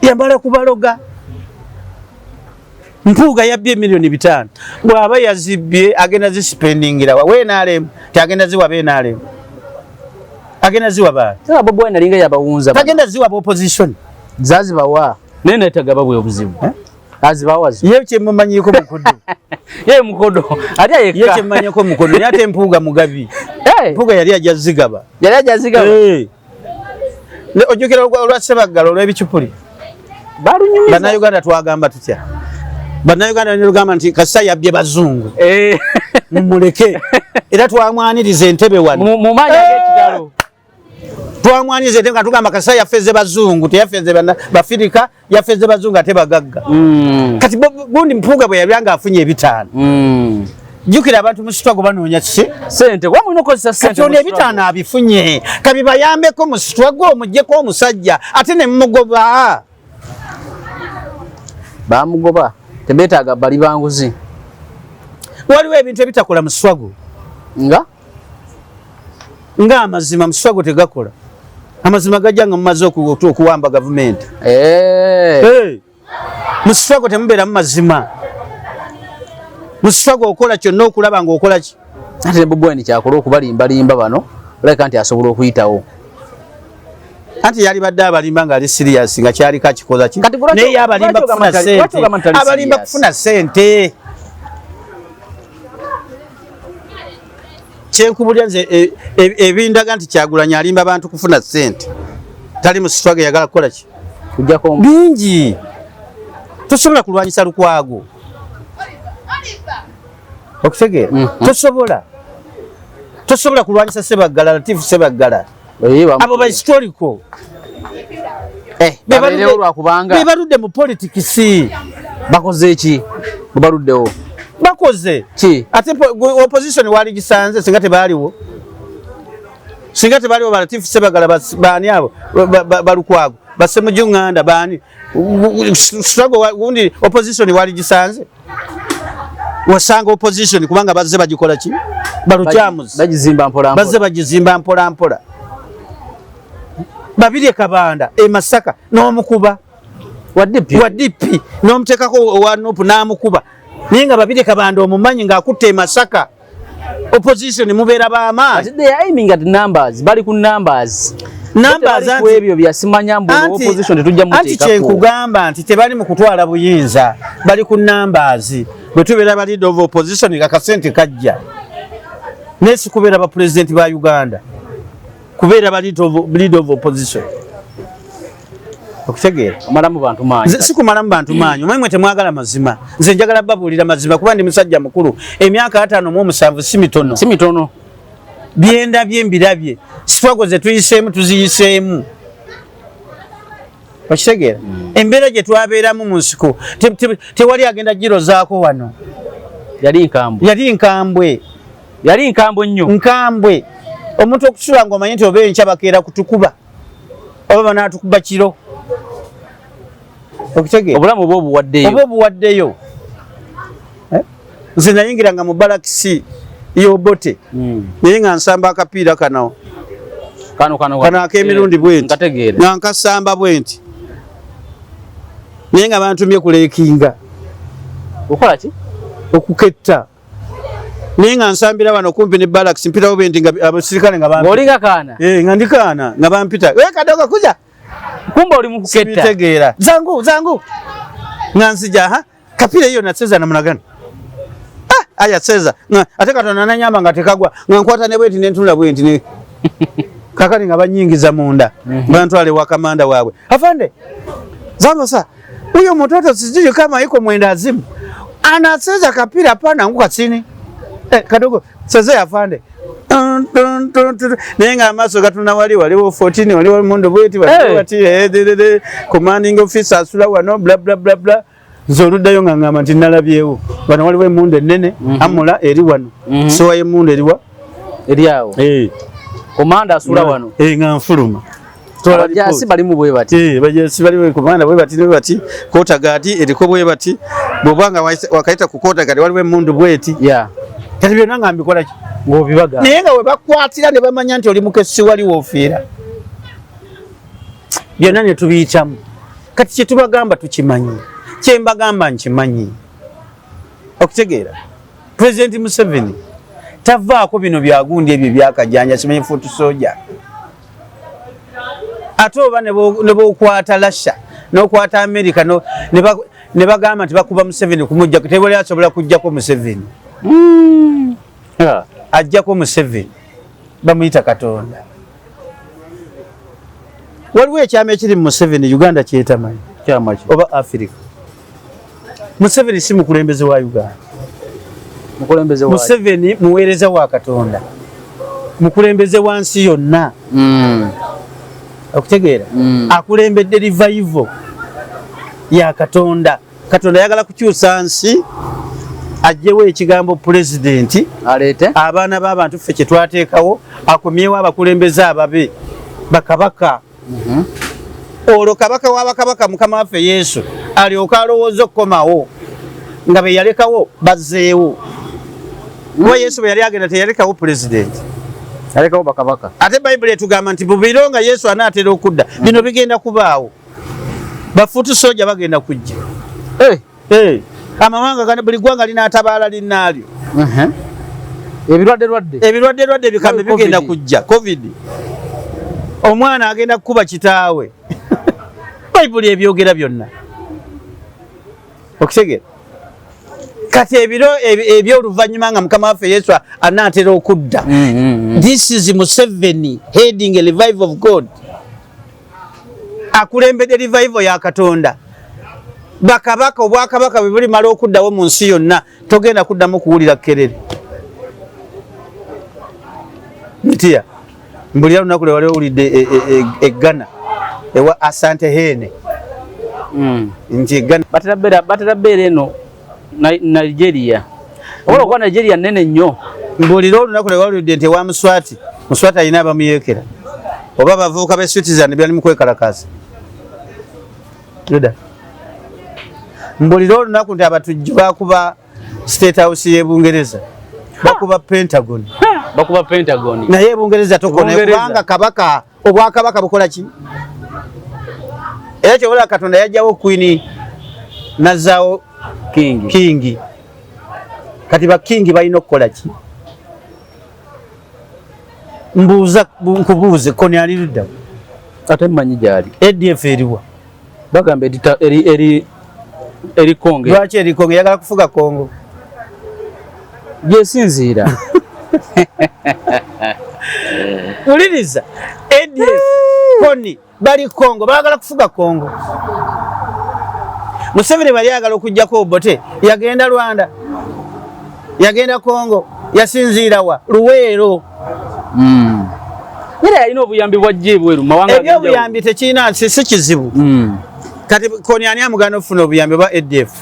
Yamala kubaloga. Mpuuga yabbye milioni 5. Bw'aba yazibbye agenda zisipendingira wa? We NRM, tagenda ziwa be NRM. Agenda ziwa baani? Sasa Bobi Wine alinga yabawunza bano. Tagenda ziwa ba opposition. Zazibawa. Naye neetaaga babwe obuzibu. Azibawa zo. Ye kye mumanyiiko mukodo. Ye mukodo. Ate yekka. Ye kye mumanyiiko mukodo. Naye ate Mpuuga mugabi. Mpuuga yali ajja zigaba. Yali ajja zigaba. Ne ojjukira olwa Ssebaggala olw'ebicupuli. Balunyumiza. Bannayuganda twagamba tutya? Bannayuganda ne lugamba nti kasita yabbye bazungu. Mumuleke. Era twamwaniriza entebe wano. Mu maanyi ag'ekitalo. Twamwaniriza entebe nga tugamba kasita yafeze bazungu, teyafeze Bafirika, yafeze bazungu ate bagagga. Kati gundi Mpuuga bwe yali nga afunye 5. Jjukira abantu mu struggle banoonya kiki? Ssente. Kuba mulina okukozesa ssente Kati ono mu struggle. 5 abifunye. Kabibayambeko mu struggle, omuggyeko omusajja ate ne mumugoba. Bamugoba. Tebeetaaga bali banguzi. Waliwo ebintu ebitakola mu struggle. Nga? Nga amazima mu struggle tegakola. Amazima gajja nga mumaze okuwamba gavumenti. Mu struggle temubeeramu mazima. Mu struggle okola kyonna okulaba ng'okola ki? Ate ne Bobi Wine kyakola okubalimbalimba bano. Olabika nti asobola okuyitawo. Anti yalibadde abalimba ng'ali serious nga kyaliko akikoza ki, naye abalimba kufuna sente, abalimba kufuna sente. Kyenkubulya nze ebindaga nti Kyagulanyi alimba abantu kufuna sente, tali mu struggle, yagala kukola ki bingi. Tosobola kulwanyisa Lukwago, okutegeera? Tosobola, tosobola kulwanyisa Sebaggala, Latifu Sebaggala. Abo ba historical bebaludde mu politics. Bakoze ki? Baluddewo. Bakoze ki? Ate opposition wali gisanze singa tebaaliwo, singa tebaaliwo Balatifu Sebagala, baani abo, Balukwago, Basemujju Nganda, baani, struggle gundi opposition wali gisanze? Wasanga opposition kubanga bazze bagikola ki, balukyamuzi. Bagizimba mpola. Bazze bagizimba mpola mpola. Babirye Kabanda e Masaka n'omukuba wa DP, wa DP n'omuteekako owa NUP n'amukuba, naye nga Babirye Kabanda omumanyi ng'akutte e Masaka. Opposition mubeera b'amaanyi. They are aiming at numbers, bali ku numbers. Numbers. Anti ebyo byasimanya mbu opposition tetujja muteekako. Anti kyenkugamba nti tebali mu kutwala buyinza, bali ku numbers. Bwe tubeera ba leader of opposition nga kasente kajja, naye si kubeera ba president ba Uganda, kubeera ba leader of opposition, okutegeera? Omalamu bantu maanyi. Si kumalamu bantu maanyi. Omanyi mwe temwagala mazima, nze njagala babuulira mazima kuba ndi musajja mukulu. Emyaka 57 si mitono. Si mitono. Byendabye mbirabye, struggle ze tuyiseemu tuziyiseemu, okitegeera? Embeera gye twabeeramu mu nsiko tewali agenda girozaako wano. Yali nkambwe. Yali nkambwe. Yali nkambwe nnyo. Nkambwe. Omuntu okusula ng'omanyi nti oba enkya bakeera kutukuba oba banaatukuba kiro, okitegeera? Obulamu oba obuwaddeyo. Oba obuwaddeyo. Eh? Nze nayingiranga mu balakisi y'Obote, naye nga nsamba akapiira kano. Kano kano. Kano ak'emirundi bwenti. Nkategeera. Nga nkasamba bwenti, naye nga bantumye kuleekinga. Okola ki? Okuketta, naye nga nsambira wano kumpi ne barracks, mpitawo bwenti nga abasirikale nga bampita. Ng'olinga kaana. Eh, nga ndi kaana, nga bampita, "We kadogo, kuja." Kumbe oli mu kuketta. Sibitegeera. Zangu zangu, nga nzija ha kapira hiyo nacheza namna gani? Ah, aya cheza. Nga ate Katonda nanyamba nga tekagwa, nga nkwata ne bwenti nentunula bwenti ne kakati nga banyingiza munda, bantwale wa kamanda waabwe. "Afande, zangu sa huyo mtoto sijui kama iko mwenda azimu, anacheza kapira pana anguka chini." "Eh, kadogo chezea afande." Tun, tun, tun, tun. Naye nga amaaso gatuna wali, waliwo 14, waliwo mundu bweti, waliwo wati, eh, de, de, de, commanding officer asula wano, bla bla bla bla. Nze oluddayo nga ngamba nti nalabyewo wano waliwo emundu ennene, amula eri wano, sowa y'emundu eriwa. Eri awo. Eh. Komanda asula wano. Eh, nga nfuluma. Abajasi balimu bwe bati. Eh, bajasi balimu, komanda bwe bati, bwe bati, quarter guard eriko bwe bati. Bw'oba nga wakayita ku quarter guard waliwo emundu bweti. Kati byonna nga mbikola ki? Ng'obibaga. Naye nga we bakwatira ne bamanya nti oli mukesi, wali woofiira. Byonna ne tubiyitamu. Kati kye tubagamba tukimanyi. Kye mbagamba nkimanyi. Okutegeera? President Museveni tavaako bino byagundi ebyo byakajanja, simanyi foot soldier. Ate oba ne bw'okwata Russia n'okwata America ne bagamba nti bakuba Museveni kumujja, tewali asobola kujjako Museveni. Ajjako Museveni bamuyita Katonda. Waliwo ekyama ekiri mu Museveni Uganda kyetamanyi. Kyama ki? Oba Africa. Museveni si mukulembeze wa Uganda. Mukulembeze wa Museveni muweereza wa Katonda, mukulembeze wa nsi yonna. Okutegeera? Akulembedde revival ya Katonda. Katonda ayagala kukyusa nsi, ajjewo ekigambo pulezidenti, aleete abaana b'abantu ffe kye twateekawo, akomyewo abakulembeze ababe bakabaka. Olwo kabaka w'abakabaka, Mukama waffe Yesu, alyoke alowooza okukomawo nga be yalekawo bazzeewo, kuba Yesu bwe yali agenda teyalekawo pulezidenti. Alekawo bakabaka. Ate Bayibuli etugamba nti bubiro nga Yesu anaatera okudda, bino bigenda kubaawo, ba foot soldier bagenda kujja. Eh. Eh, amawanga gano, buli ggwanga linaatabaala linnaalyo. Ebirwadde lwadde. Ebirwadde lwadde bikambe bigenda kujja. Covid. Omwana agenda kukuba kitaawe. Bayibuli ebyogera byonna. Okutegera. Kati ebiro eby'oluvannyuma nga Mukama waffe Yesu anaatera okudda. This is Museveni heading a revival of God. Akulembedde revival ya Katonda. Bakabaka obwakabaka bwe bulimala okuddawo mu nsi yonna togenda kuddamu kuwulira kerere. Ntiya mbulira lunaku lwe wali owulidde e Ghana ewa Asante Hene nti e Ghana Batera beera eno Nigeria. Oba okuba Nigeria nnene nnyo. Mbulira olunaku lwe wali nti ewa Muswati, Muswati alina abamuyeekera oba abavubuka b'e Switzerland byali mu kwekalakaasa. Yuda. Mbulira olunaku nti abatujju bakuba State House y'e Bungereza, bakuba Pentagon. Bakuba Pentagon. Naye Bungereza tokona Bungereza. Kubanga kabaka obwakabaka bukola ki? Era kyobola Katonda yajjawo Queen nazzaawo King. King. Kati ba king balina okukola ki? Mbuuza nkubuuze, Kony ali ludda? Ate mmanyi gy'ali. ADF eriwa? Bagamba eri Kongo. Lwaki eri Kongo? Eyagala kufuga Kongo. Gyesinziira. Wuliriza, ADF, Kony bali Kongo, baagala kufuga Kongo. Museveni bali ayagala okugjako Obote, yagenda Rwanda, yagenda Kongo, yasinziira wa? Luweero. Era yalina obuyambi bwajja ebweru mu mawanga ag'enjawulo. Ebyobuyambi tekirina si kizibu. Kati Kony ani amugana okufuna obuyambi oba ADF?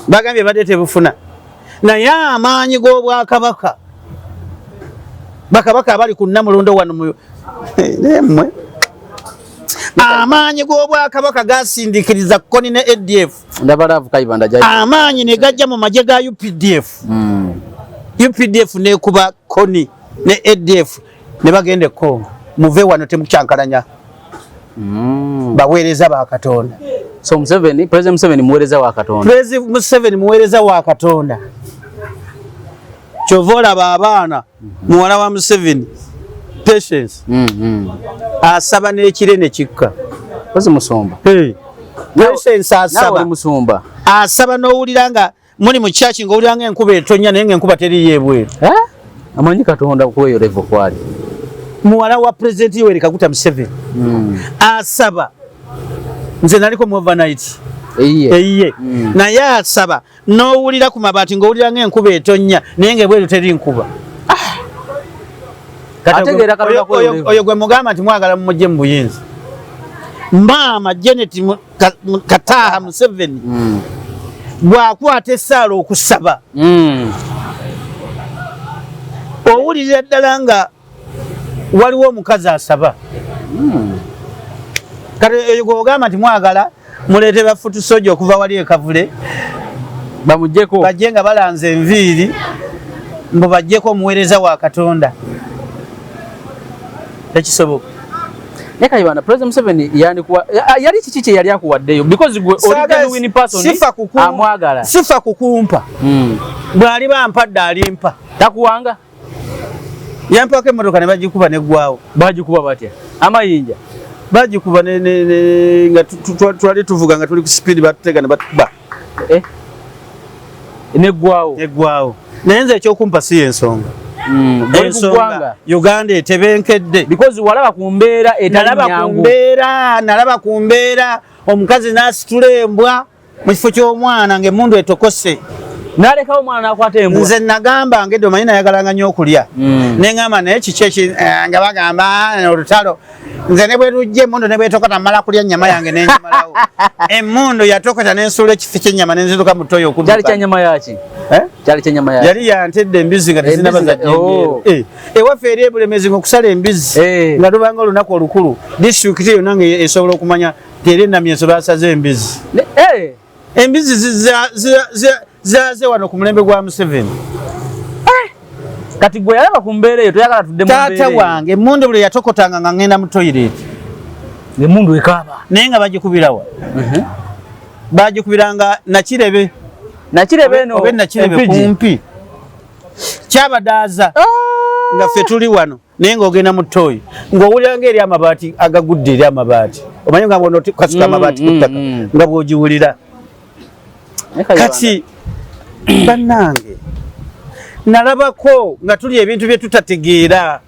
Bagambye badde tebufuna, naye amaanyi g'obwakabaka, bakabaka abali ku Nnamulondo wano mu mmwe, amaanyi g'obwakabaka gasindikiriza Kony ne ADF. Ndaba love Kayibanda gyali. Amaanyi ne gajja mu magye ga UPDF. UPDF nekuba Kony ne ADF ne bagenda e Congo. Muve wano, temukyankalanya baweereza ba Katonda. So Museveni, President Museveni muweereza wa Katonda. President Museveni muweereza wa Katonda. Kyova olaba abaana, muwala wa Museveni Patience asaba n'ekire ne kikka. Kozi musumba. Hey. Patience Naawe asaba oli musumba. Asaba n'owulira nga muli mu church, ng'owulira nga enkuba etonnya naye ng'enkuba teriyo ebweru. Eh? Amanyi Katonda kuweeyo level kwali. Muwala wa President Yoweri Kaguta Museveni asaba. Nze naliko mu overnight Eyiye. Eyiye. Naye asaba n'owulira ku mabaati ng'owulira ng'enkuba etonnya naye ng'ebweru teri nkuba. Kati Ategeera Katonda kuweeyo level. Oyo gwe mugamba nti mwagala mumugye mu buyinza. Maama Janet Kataha Museveni bw'akwata essaala okusaba, owulirira ddala nga waliwo omukazi asaba. Kati eyo gwogamba nti mwagala muleete ba foot soldier okuva wali ekavule Bamuggyeko. Bajje nga balanze enviiri mbu bajjeko omuweereza wa Katonda, tekisoboka. Naye Kayibanda, President Museveni yandikuwa yali kiki kye yali akuwaddeyo? Because gwe oli genuine person Sifa kuku amwagala. Sifa kukumpa. Bw'aliba ampadde alimpa. Takuwanga? Yampako emmotoka ne bagikuba neggwawo. Bagikuba batya? Amayinja? Bagikuba nga twali tuvuga nga tuli ku speed, batutega ne batukuba. Eh? Neggwawo. Neggwawo. Naye nze ekyokumpa si yensonga. Gwe ku Ensonga ggwanga. Uganda etebenkedde. Because walaba ku mbeera etali Nalaba ku nyangu. mbeera, nalaba ku mbeera omukazi n'asitula embwa mu kifo ky'omwana ng'emmundu etokose. N'alekawo omwana n'akwata embwa. Nze nagamba ngedde omanyi nayagalanga nnyo okulya. Neŋŋamba naye kiki eki nga bagamba olutalo, nze ne bwe lujja emmundu ne bwetokota mmala kulya nnyama yange nenjimalawo. Emmundu yatokota nensuula ekifi ky'ennyama nenziruka mu toyi okudduka. Kyali kya nyama yaki? Eh? Kyali kya nyama yaki? Yali yantedde embizi nga tezinaba Embizi za oh. jjenjeero. Ewaffe eri ebulemezi ng'okusala embizi nga lubanga olunaku olukulu, disitulikiti yonna nga esobola okumanya nti eri enamyeso basaze embizi. Embizi zaaze wano ku mulembe gwa Museveni. Kati gwe yalaba ku mbeera eyo toyagala tudde mu mbeera Taata eyo. wange emmundu buli yatokotanga nga ngenda mu toilet. Emmundu ekaaba. Naye nga bagikubirawa? Bagikubiranga Nakirebe. Nakirebe eno. Oba Nakirebe Empigi. kumpi. Kyabadaaza nga ffe tuli wano, naye ng'ogenda mu ttooyi ng'owulira ng'eri amabaati agagudde, eri amabaati, omanyi nga bw'ono kasuka amabaati ku ttaka nga bw'ogiwulira. Kati bannange, nalabako nga tuli ebintu bye tutategeera.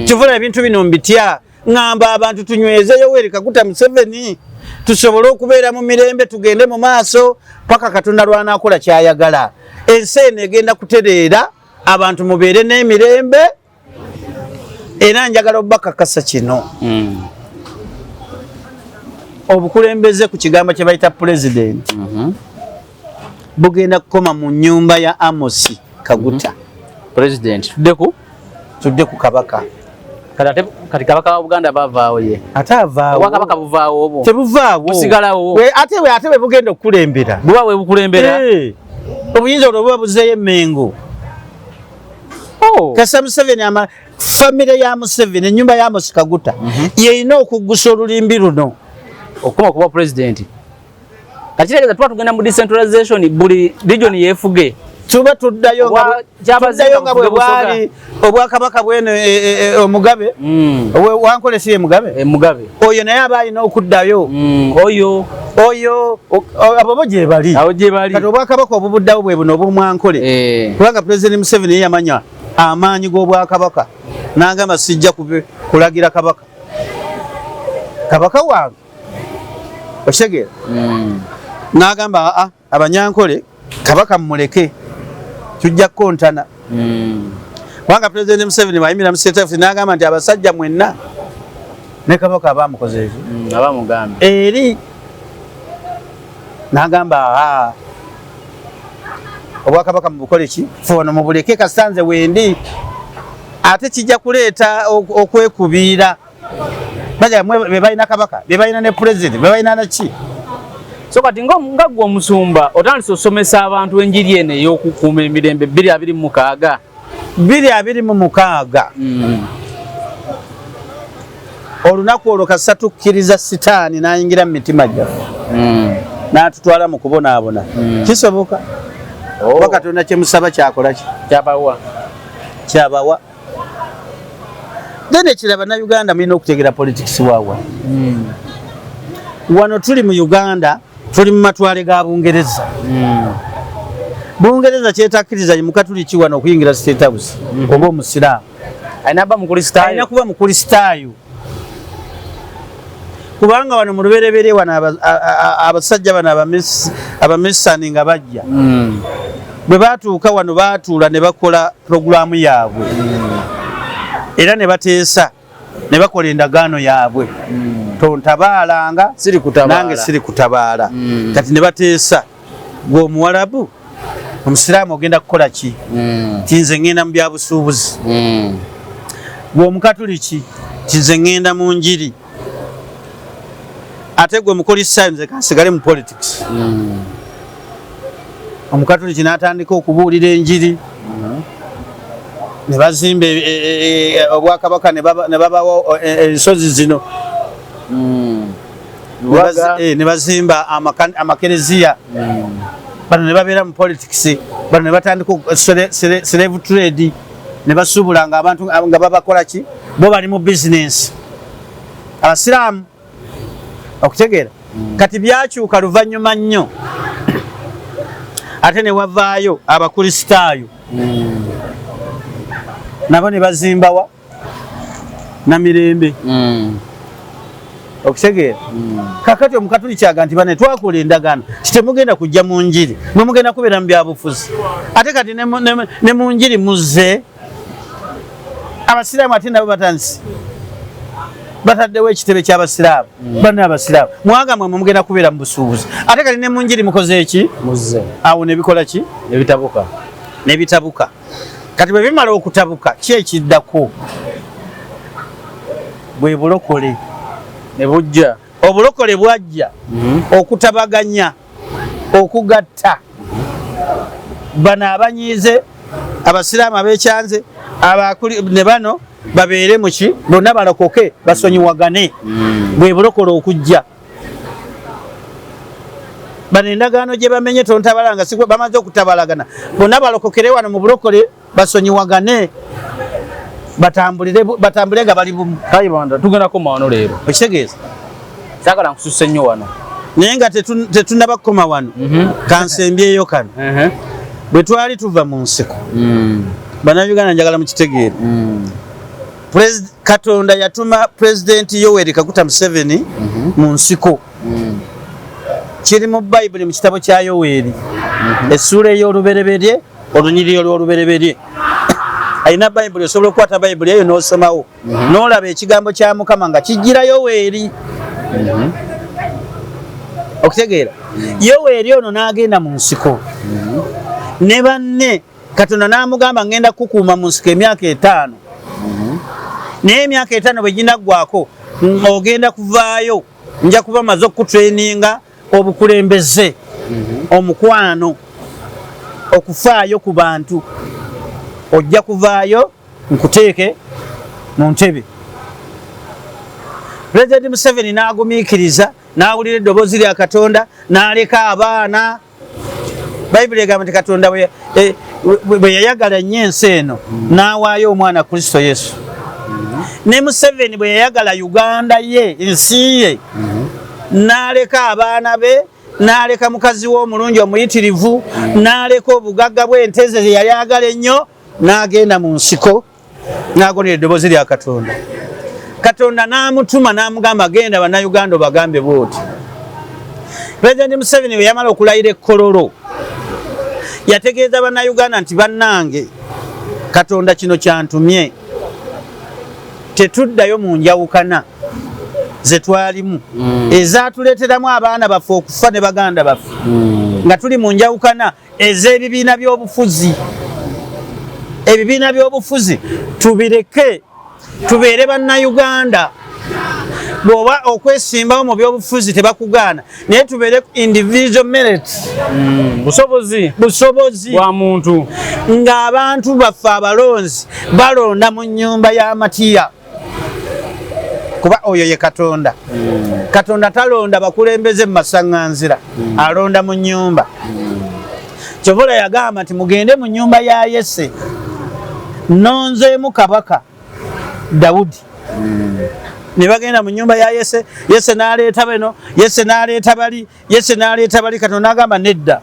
Kivula ebintu bino mbitya. Ŋŋamba abantu tunyweze Yoweri Kaguta Museveni, tusobole okubeera mu mirembe, tugende mu maaso paka Katonda lw'anaakola kyayagala. Ensi eno egenda kutereera, abantu mubeere n'emirembe. Era njagala obakakasa kino, obukulembeze ku kigambo kye bayita pulezidenti bugenda kukoma mu nnyumba ya Amosi Kaguta. President, tudde ku Tudde ku kabaka. Kati ate kati kabaka wa Buganda bavaawo ye? Ate avaawo. Obwakabaka buvaawo obwo? Tebuvaawo. Busigalawo. Ate bwe bugenda okukulembera. Buba bwe bukulembera. Obuyinza olwo buba buzeeyo Emmengo. Oh. Kasa Museveni ama famire ya Museveni, ennyumba ya Amosi Kaguta yeyina okuggusa olulimbi luno. Okukoma kuba president. Kati kitegeeza tuba tugenda mu decentralization, buli region yeefuge. Tuba tuddayo nga Kyabazinga tuddayo nga bwe bufuge Busoga. bwali obwakabaka bweno, omugabe wankole si ye mugabe? Mugabe. Oyo naye aba alina okuddayo. Oyo. Oyo abo bo gye bali. Awo gye bali. Kati obwakabaka obubuddawo bwe buno obw'omwankole, kubanga Pulezidenti Museveni ye yamanya amaanyi g'obwakabaka n'agamba, sijja kulagira kabaka, kabaka wange, okitegeera? N'agamba, aa, abanyankole kabaka mumuleke, tujja kukontana. Kubanga Pulezidenti Museveni bwayimira mu State House n'agamba nti abasajja mwenna ne kabaka abamukoze ekyo. Aba mugambe. Eri n'agamba, aa, obwakabaka mubukole ki, fe wano mubuleke, kasanze wendi. Ate kijja kuleeta okwekubiira. Baja mwe be balina kabaka, be balina ne president, be balina naki. So kati nga gwe omusumba otandise osomesa abantu enjiri eno ey'okukuuma emirembe 2026. 2026. Olunaku olwo kasita tukkiriza sitaani n'ayingira mu mitima gyaffe n'atutwala mu kubonaabona, kisoboka. Oh. Kuba Katonda kyemusaba kyakola ki? Kyabawa. Kyabawa. Then ekirala, Bannayuganda mulina okutegeera politics waawa. Wano tuli mu Uganda, tuli mu matwale ga Bungereza. Bungereza kyetakkiriza ye mukatuliki wano okuyingira State House oba omusiraamu. Alina ba mukristaayo. Alina kuba mukristaayo, kubanga wano mu lubereberye wano abasajja bano abamisani nga bajja, bwe batuuka wano batuula ne bakola puroguramu yaabwe, era ne bateesa ne bakola endagaano yaabwe, tontabaalanga Siri kutabaala. nange siri kutabaala. Kati ne bateesa, gwe omuwalabu omusiraamu ogenda kukola ki? Ti nze ŋŋenda mu byabusuubuzi. Gwe omukatuliki? Ti nze ŋŋenda mu njiri. Ate gwe mukristaayo? Nze kansigale mu politics. Omukatuliki n'atandika okubuulira enjiri, ne bazimba obwakabaka, ne babawa ensozi zino. Lubaga. Ne bazimba amakereziya. Bano ne babeera mu politics, bano ne batandika slave trade, ne basuubulanga abantu nga babakola ki, bo bali mu business, abasiraamu, okutegeera. Kati byakyuka luvannyuma nnyo, ate ne wavaayo abakristaayo, nabo ne bazimbawa namirembe, okutegeera. Kakati omukatuliki aga nti bane twakola endagaano ti temugenda kujja mu njiri, mwe mugenda kubeera mu byabufuzi. Ate kati ne mu njiri muzze abasiraamu, ate nabo batandise bataddewo ekitebe ky'abasiraamu. Banne abasiraamu mwanga mwe mugenda kubeera mu busuubuzi, ate kati ne mu njiri mukoze eki? Muzze. Awo ne bikola ki? Nebitabuka. Ne bitabuka. Kati bwe bimala okutabuka, ki ekiddako? Bwe bulokole. Ne bujja. Obulokole bwajja okutabaganya, okugatta bano abanyiize, abasiraamu abekyanze, abakuli ne bano babeere muki, bonna balokoke, basonyiwagane. Bwe bulokole okujja. Bano endagaano gye bamenye tontabalanga, si bamaze okutabalagana bonna balokokere wano mu bulokole, basonyiwagane, batambule nga bali bumu. Kayibanda, tugenda koma wano leero. Okitegeeza? Saagala nkususse nnyo wano. Naye nga tetunnaba kukoma wano, kansembyeyo kano. Bwe twali tuva mu nsiko, Bannayuganda, njagala mukitegeere, Katonda yatuma Pulezidenti Yoweri Kaguta Museveni mu nsiko. Kiri mu Bayibuli, mu kitabo kya Yoweri, essuula ey'olubereberye, olunyiriri olw'olubereberye. Alina Bayibuli osobola okukwata Bayibuli eyo n'osomawo n'olaba ekigambo kya Mukama nga kijjira Yoweri. Okutegeera, Yoweri ono n'agenda mu nsiko ne banne. Katonda n'amugamba, ngenda kukuuma mu nsiko emyaka 50, naye emyaka 50 bwe ginaggwako, ogenda kuvaayo, nja kuba maze okutraininga obukulembeze, omukwano, okufaayo ku bantu. Ojja kuvaayo nkuteeke mu ntebe. Pulezidenti Museveni n'agumiikiriza, n'awulira eddoboozi lya Katonda, n'aleka abaana. Bayibuli egamba nti Katonda bwe yayagala ennyo ensi eno, n'awaayo omwana Kristo Yesu. Ne Museveni bwe yayagala Uganda ye, ensi ye, n'aleka abaana be, n'aleka mukazi we omulungi omuyitirivu, n'aleka obugagga bw'ente ze ze yali agala ennyo, n'agenda mu nsiko, n'agondera eddoboozi lya Katonda. Katonda n'amutuma n'amugamba, genda Bannayuganda obagambe bwoti. Pulezidenti Museveni bwe yamala okulayira ekkololo, yategeeza Bannayuganda nti, bannange, Katonda kino kyantumye, tetuddayo mu njawukana ze twalimu ezatuleeteramu abaana baffe okufa ne baganda baffe, nga tuli mu njawukana ez'ebibiina by'obufuzi. Ebibiina by'obufuzi tubireke, tubeere Bannayuganda. Bw'oba okwesimbawo mu byobufuzi tebakugaana, naye tubeere individual merit. Busobozi. Busobozi bwa muntu. Ng'abantu baffe abalonzi balonda mu nnyumba y'amatiya, kuba oyo ye Katonda. Katonda talonda bakulembeze mu masaŋŋanzira, alonda mu nnyumba. Kyovola yagamba nti, mugende mu nnyumba ya Yese, nonzeemu kabaka Dawudi. Ne bagenda mu nnyumba ya Yese, Yese n'aleeta beno, Yese n'aleeta bali, Yese n'aleeta bali. Katonda n'agamba nedda,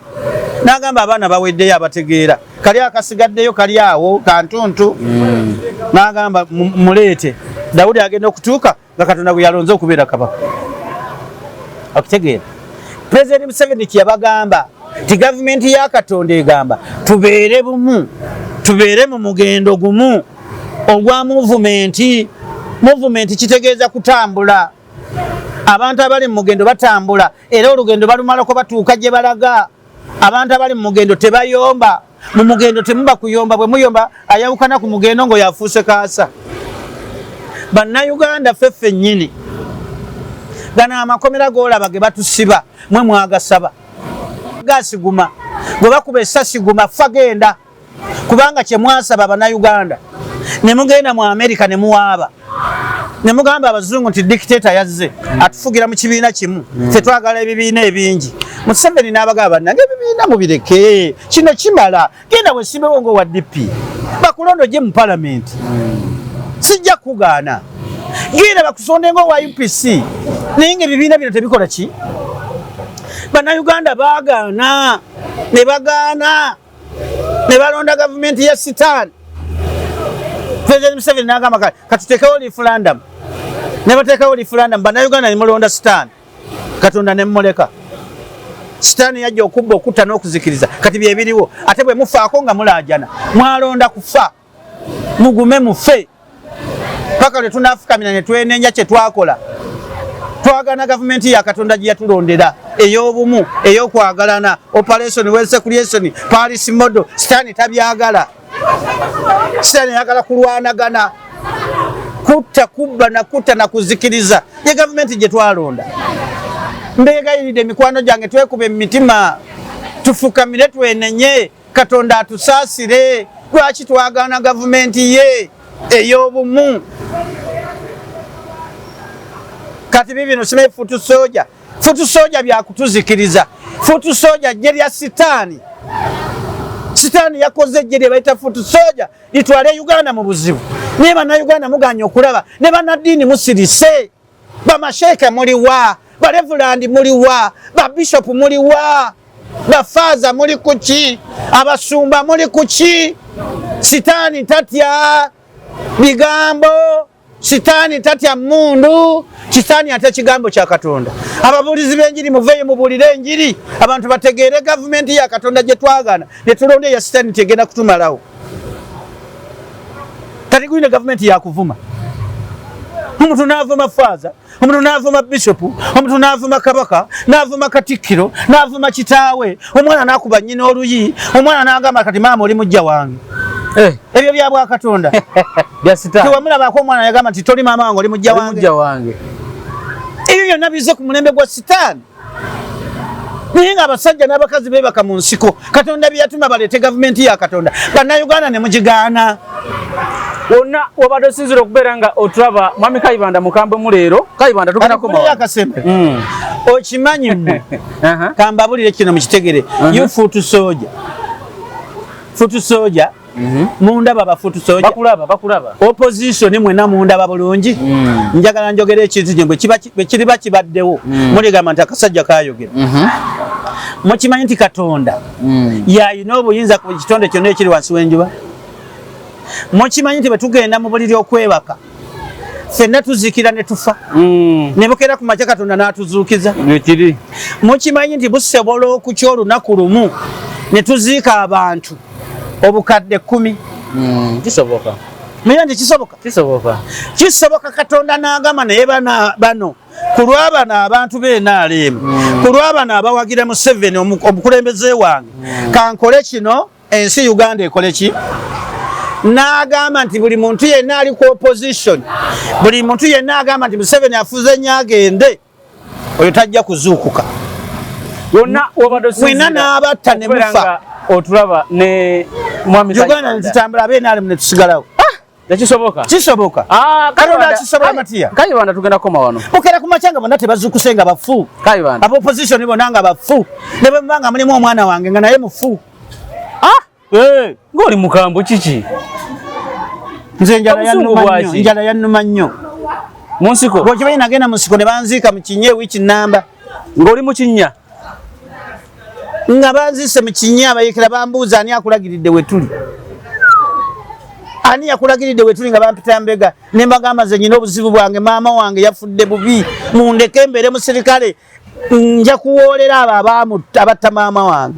n'agamba abaana baweddeyo abategeera, kali akasigaddeyo kali awo kantuntu. N'agamba muleete Dawudi. Agenda okutuuka nga Katonda gwe yalonze okubeera kabaka. Okutegeera, Pulezidenti Museveni kyeyabagamba nti gavumenti ya Katonda egamba tubeere bumu, tubeere mu mugendo gumu ogwa movement. Movement kitegeeza kutambula. Abantu abali mu mugendo batambula, era olugendo balumalako batuuka gye balaga. Abantu abali mu mugendo tebayomba. Mu mugendo temuba kuyomba. Bwe muyomba, ayawukana ku mugendo ngo yafuuse kaasa. Bannayuganda ffe ffennyini, gano amakomera g'olaba ge batusiba, mwe mwagasaba. Gasiguma gwe bakuba essasi, guma fa, genda, kubanga kye mwasaba Bannayuganda. Ne mugenda mu Amerika ne muwaaba ne mugamba abazungu nti dictator yazze atufugira mu kibiina kimu, ffe twagala ebibiina ebingi. Museveni n'abagamba, bannange, ebibiina mubireke, kino kimala. Genda wesimbewo ng'owa DP, bakulonda ojje mu palamenti, sijja kugaana. Genda bakusonde ng'owa UPC, naye nga ebibiina bino tebikola ki. Bannayuganda baagaana, ne bagaana, ne balonda gavumenti ya Sitaani. President Museveni n'agamba, kale katuteekewo referendum. Ne bateekawo referendum, Bannayuganda ne mulonda Sitaani, Katonda ne mmuleka. Sitaani yajja okubba, okutta n'okuzikiriza. Kati byebiriwo. Ate bwe mufaako nga mulaajana, mwalonda kufa, mugume mufe paka lwe tunaafukamira ne twenenya kye twakola. Twagaana gavumenti ya Katonda gye yatulondera, ey'obumu, ey'okwagalana, operation wealth creation, Paris model. Sitaani tabyagala. Sitaani ayagala kulwanagana, kutta, kubba, nakutta, nakuzikiriza. Ye gavumenti gye twalonda. Mbeegayiridde, emikwano gyange, twekuba emitima, tufukamire, twenenye, Katonda atusaasire. Lwaki twagaana gavumenti ye ey'obumu? Kati bibino simanyi foot soldier, foot soldier byakutuzikiriza. Foot soldier ggye lya sitaani. Sitaani yakoze ejje lye bayita foot soldier litwale Uganda mu buzibu. Naye bannayuganda muganye okulaba, ne bannaddiini musirise. Bamasheeke muliwa, barevulandi muliwa, babishopu muliwa, bafaaza muli kuki, abasumba muli kuki? Sitaani tatya bigambo, sitaani tatya mmundu, sitaani atya kigambo kya Katonda. Ababuulizi b'enjiri muveeyo mubuulire enjiri, abantu bategeere gavumenti ya Katonda gye twagana, ne tulonda eya sitaani nti egenda kutumalawo. Kati gulina gavumenti yakuvuma, omuntu n'avuma faaza, omuntu n'avuma bishopu, omuntu n'avuma kabaka, n'avuma katikkiro, n'avuma kitaawe, omwana n'akuba nnyina oluyi, omwana n'agamba kati maama oli mujja wange. Ebyo bya bwa Katonda. Tewamulabako omwana yagamba nti toli maama wange oli mujja wange. Ebyo byonna bize ku mulembe gwa sitaani. Naye nga abasajja n'abakazi beebaka mu nsiko, Katonda bye yatuma baleete gavumenti ya Katonda, bannayuganda ne mugigaana. Wonna wabadde osinzira okubeera nga otulaba Mwami Kayibanda mukambwe mu leero. Kayibanda tugenda koma. Akasembe. Okimanyi mmwe. Kambabulire kino mukitegere. You foot soldier. Foot soldier. Mundaba ba foot soldier. Bakulaba, bakulaba. Opposition mwena mundaba bulungi. Njagala njogere ekintu kye bwe kiriba kibaddewo. Muligamba nti akasajja kayogera. Mukimanyi nti Katonda yalina obuyinza ku kitonde kyonna ekiri wansi w'enjuba. Mukimanyi nti bwe tugenda mu buliri okwebaka ffenna tuzikira ne tufa. Ne bukeera ku makya Katonda n'atuzuukiza. Mukimanyi nti busobola okukya olunaku lumu ne tuziika abantu obukadde 10. Kisoboka. Mumanyi nti kisoboka? Kisoboka. Kisoboka. Katonda n'agamba naye bano ku lw'abano abantu b'NRM, ku lw'abano abawagira Museveni omukulembeze wange, kankole kino ensi Uganda ekole ki? N'agamba nti buli muntu yenna ali ku opposition, buli muntu yenna agamba nti Museveni afuze nnyo agende, oyo tajja kuzuukuka. Wonna wabadde Mwenna n'abatta ne mufa. Otulaba ne Mwami Uganda ne tutambula abe NRM ne tusigalawo. Tekisoboka. Kisoboka. Katonda akisobola Matiya. Kayibanda tugenda kukoma wano. Bukera ku makya nga bonna tebazuukuse nga bafu. Kayibanda. Aba opposition bonna nga bafu. Ne bwe muba nga mulimu omwana wange nga naye mufu. Ng'oli mukambwe kiki? Nze njala yannuma nnyo. Njala yannuma nnyo. Mu nsiko? Bw'okimanyi nagenda mu nsiko ne banziika mu kinnya ewiiki nnamba. Ng'oli mu kinnya? Nga banziise mu kinnya abayeekera bambuuza ani akulagiridde we tuli. Ani yakulagiridde we tuli nga bampita mbega. Ne mbagamba nze nnyina obuzibu bwange, maama wange yafudde bubi. Mundeke mbeere musirikale, nja kuwoolera abo abatta maama wange.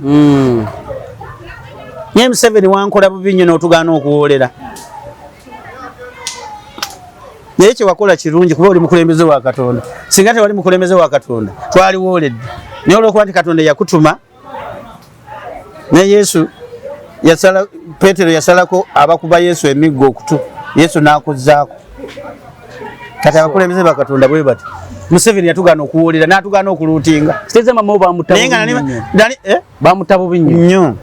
Naye Museveni wankola bubi nnyo n'otugaana okuwoolera. Naye kye wakola kirungi kuba oli mukulembeze wa Katonda. Singa tewali mukulembeze wa Katonda twaliwooledde. Naye olw'okuba nti Katonda yakutuma, ne Yesu yasala, Petero yasalako abakuba Yesu emiggo okutu, Yesu n'akuzzaako. Kati abakulembeze ba Katonda bwe bati. Museveni yatugaana okuwoolera n'atugaana okuluutinga. Kitegeeza mama wo bamutta Naye nga bubi nnyo. nani? Bamutta bubi nnyo. Nnyo.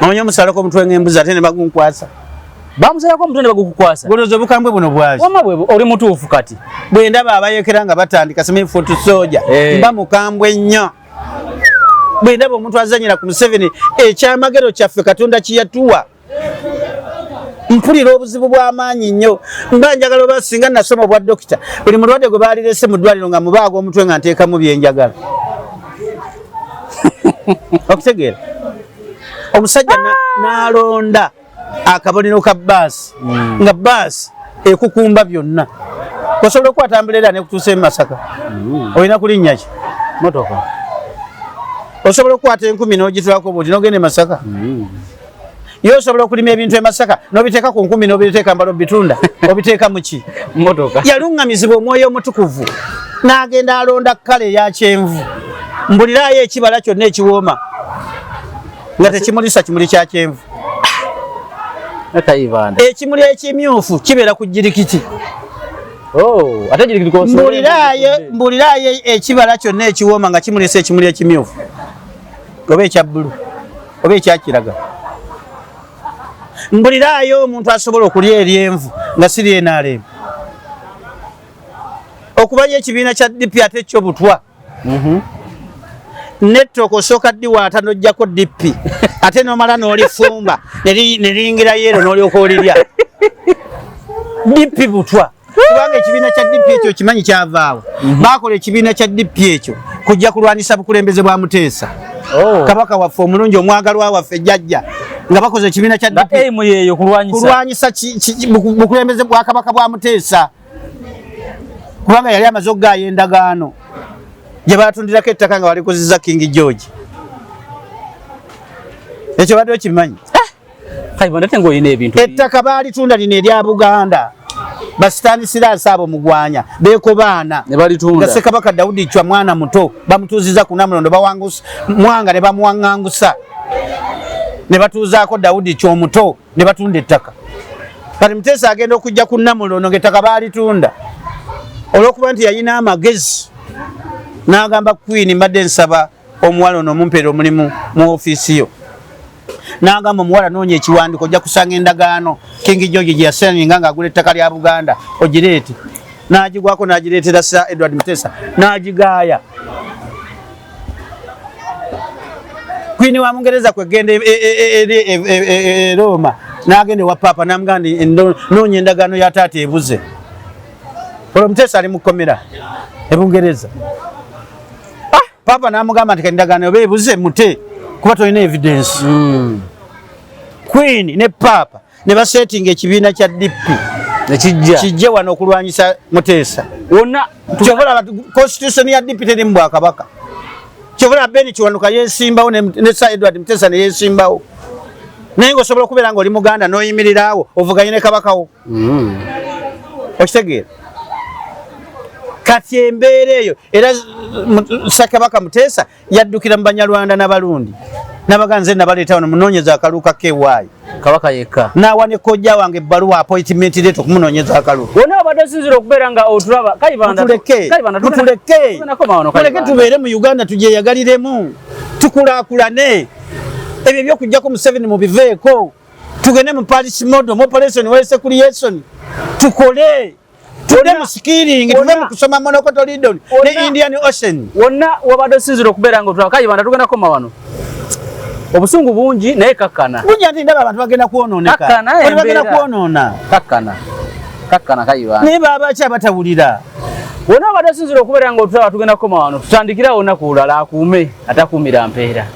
Omanyi omusalako omutwe ng'embuzi ate ne bagunkwasa. Bamusalako omutwe ne bagukukwasa. Guloza obukambwe buno bwaki? Wamma bwe oli mutuufu kati. Bwe ndaba abayekera nga batandika simanyi foot soldier, mba mukambwe nnyo. Bwe ndaba omuntu azannyira ku Museveni, ekyamagero kyaffe Katonda kye yatuwa. Mpulira obuzibu bw'amaanyi nnyo. Mba njagala oba singa nasoma obwa dokita, buli mulwadde gwe baalirese mu ddwaliro nga mubaaga omutwe nga nteekamu bye njagala. Okutegeera? Omusajja n'alonda akabonero ka bbaasi, nga bbaasi ekukumba byonna. Osobola okukwata ambuleera n'ekutuusa e Masaka. Olina kulinnya ki? Motoka. Osobola okukwata enkumi n'ogitwalako bw'oti n'ogenda e Masaka. Ye osobola okulima ebintu e Masaka n'obiteeka ku nkumi n'obiteeka mbala obitunda, obiteeka mu ki? Motoka. Yaluŋŋamizibwa Omwoyo Omutukuvu n'agenda alonda kkala eya kyenvu. Mbuliraayo ekibala kyonna ekiwooma nga tekimulisa kimuli kya kyenvu. Kayibanda. Ekimuli ekimyufu kibeera ku jirikiti. Oh, ate jirikiti k'osobola Mbuliraayo ekibala kyonna ekiwooma nga kimulisa ekimuli ekimyufu oba ekya bbulu oba ekya kiragala. Mbuliraayo omuntu asobola okulya eryenvu nga si lye NRM. Okubayo ekibiina kya DP ate kyo butwa. N'ettooke osooka ddiwaata n'oggyako DP, ate n'omala n'olifumba ne liyingira yero n'olyoka olirya. DP butwa, kubanga ekibiina kya DP ekyo kimanyi kyavaawo. Baakola ekibiina kya DP ekyo kujja kulwanisa bukulembeze bwa Muteesa. Oh. Kabaka waffe omulungi, omwagalwa waffe jjajja, nga bakoze ekibiina kya Nga DP aim yeeyo kulwanyisa kulwanyisa bukulembeze bwa kabaka bwa Muteesa, kubanga yali amaze okugaaya endagaano gye batundirako ettaka nga balikuziza King George. Ekyo badde okimanyi? Kayibanda, ate ng'olina ebintu bingi. Ettaka baalitunda lino erya Buganda, basitanisirasi abo mugwanya bekobaana Ne balitunda. Nga Ssekabaka Daudi Chwa mwana muto bamutuuziza ku Namulondo, bawangusa Mwanga ne bamuwaŋŋangusa ne batuuzaako Daudi Chwa omuto ne batunda ettaka. Kati Muteesa agenda okujja ku Namulondo ng'ettaka baalitunda. Olw'okuba nti yalina amagezi, n'agamba Queen, mbadde nsaba omuwala ono omumpeera omulimu mu ofiisi yo. N'agamba omuwala, noonya ekiwandiiko, ojja kusanga endagaano King George gye yasayininga ng'agula ettaka lya Buganda, ogireete. N'agigwako n'agireetera Sir Edward Muteesa n'agigaaya. Queen wa Mungereza kwegenda e Roma, n'agenda ewa Paapa n'amugamba nti noonya endagaano ya taata ebuze. Olwo Muteesa ali mu kkomera e Bungereza. Paapa n'amugamba nti kati endagaano oba ebuze mute, kuba tolina evidence. Queen ne Paapa ne basetinga ekibiina kya DP Nekijja kijje wano okulwanyisa Muteesa. Wonna. Kyova olaba constitution ya DP teri mu bwakabaka. Kyova olaba Ben Kiwanuka yeesimbawo ne Sir Edward Muteesa ne yeesimbawo, naye ng'osobola okubeera ng'oli Muganda n'oyimirirawo ovuganye ne kabakawo. Okitegeera? Kati embeera eyo era Ssekabaka Muteesa yaddukira mu Banyarwanda n'Abarundi n'abaga, nze nabaleeta wano, munoonyeza akaluka kewaayi. Kabaka yekka. N'awa ne kojja wange ebbaluwa, appointment letter, okumunoonyeza akalulu. Wonna obadde osinzira okubeera nga otulaba, Kayibanda. Mutuleke. Kayibanda, Mutuleke. tugenda koma wano, Muleke. Kayibanda. Tubeere mu Uganda, tugyeyagaliremu, tukulaakulane. Ebyo ebyokujjako Museveni mubiveeko, tugende mu Paris model, mu operation wealth creation, tukole, tuve mu skilling, tuve mu kusoma monocotyledon ne Indian Ocean. Wonna wabadde osinzira okubeera nga otulaba, Kayibanda, tugenda koma wano. Obusungu bungi, naye kakkana. Bungi, ati ndaba abantu bagenda kwonooneka. Kakkana. Bali bagenda Embeera. kwonoona. Kakkana, kakkana, Kayibanda. Naye baabaki abatawulira? Wonna wabadde osinzira okubeera nga otulaba, tugenda kukoma wano, tutandikirawo olunaku olulala. Akuume atakuumira mpeera.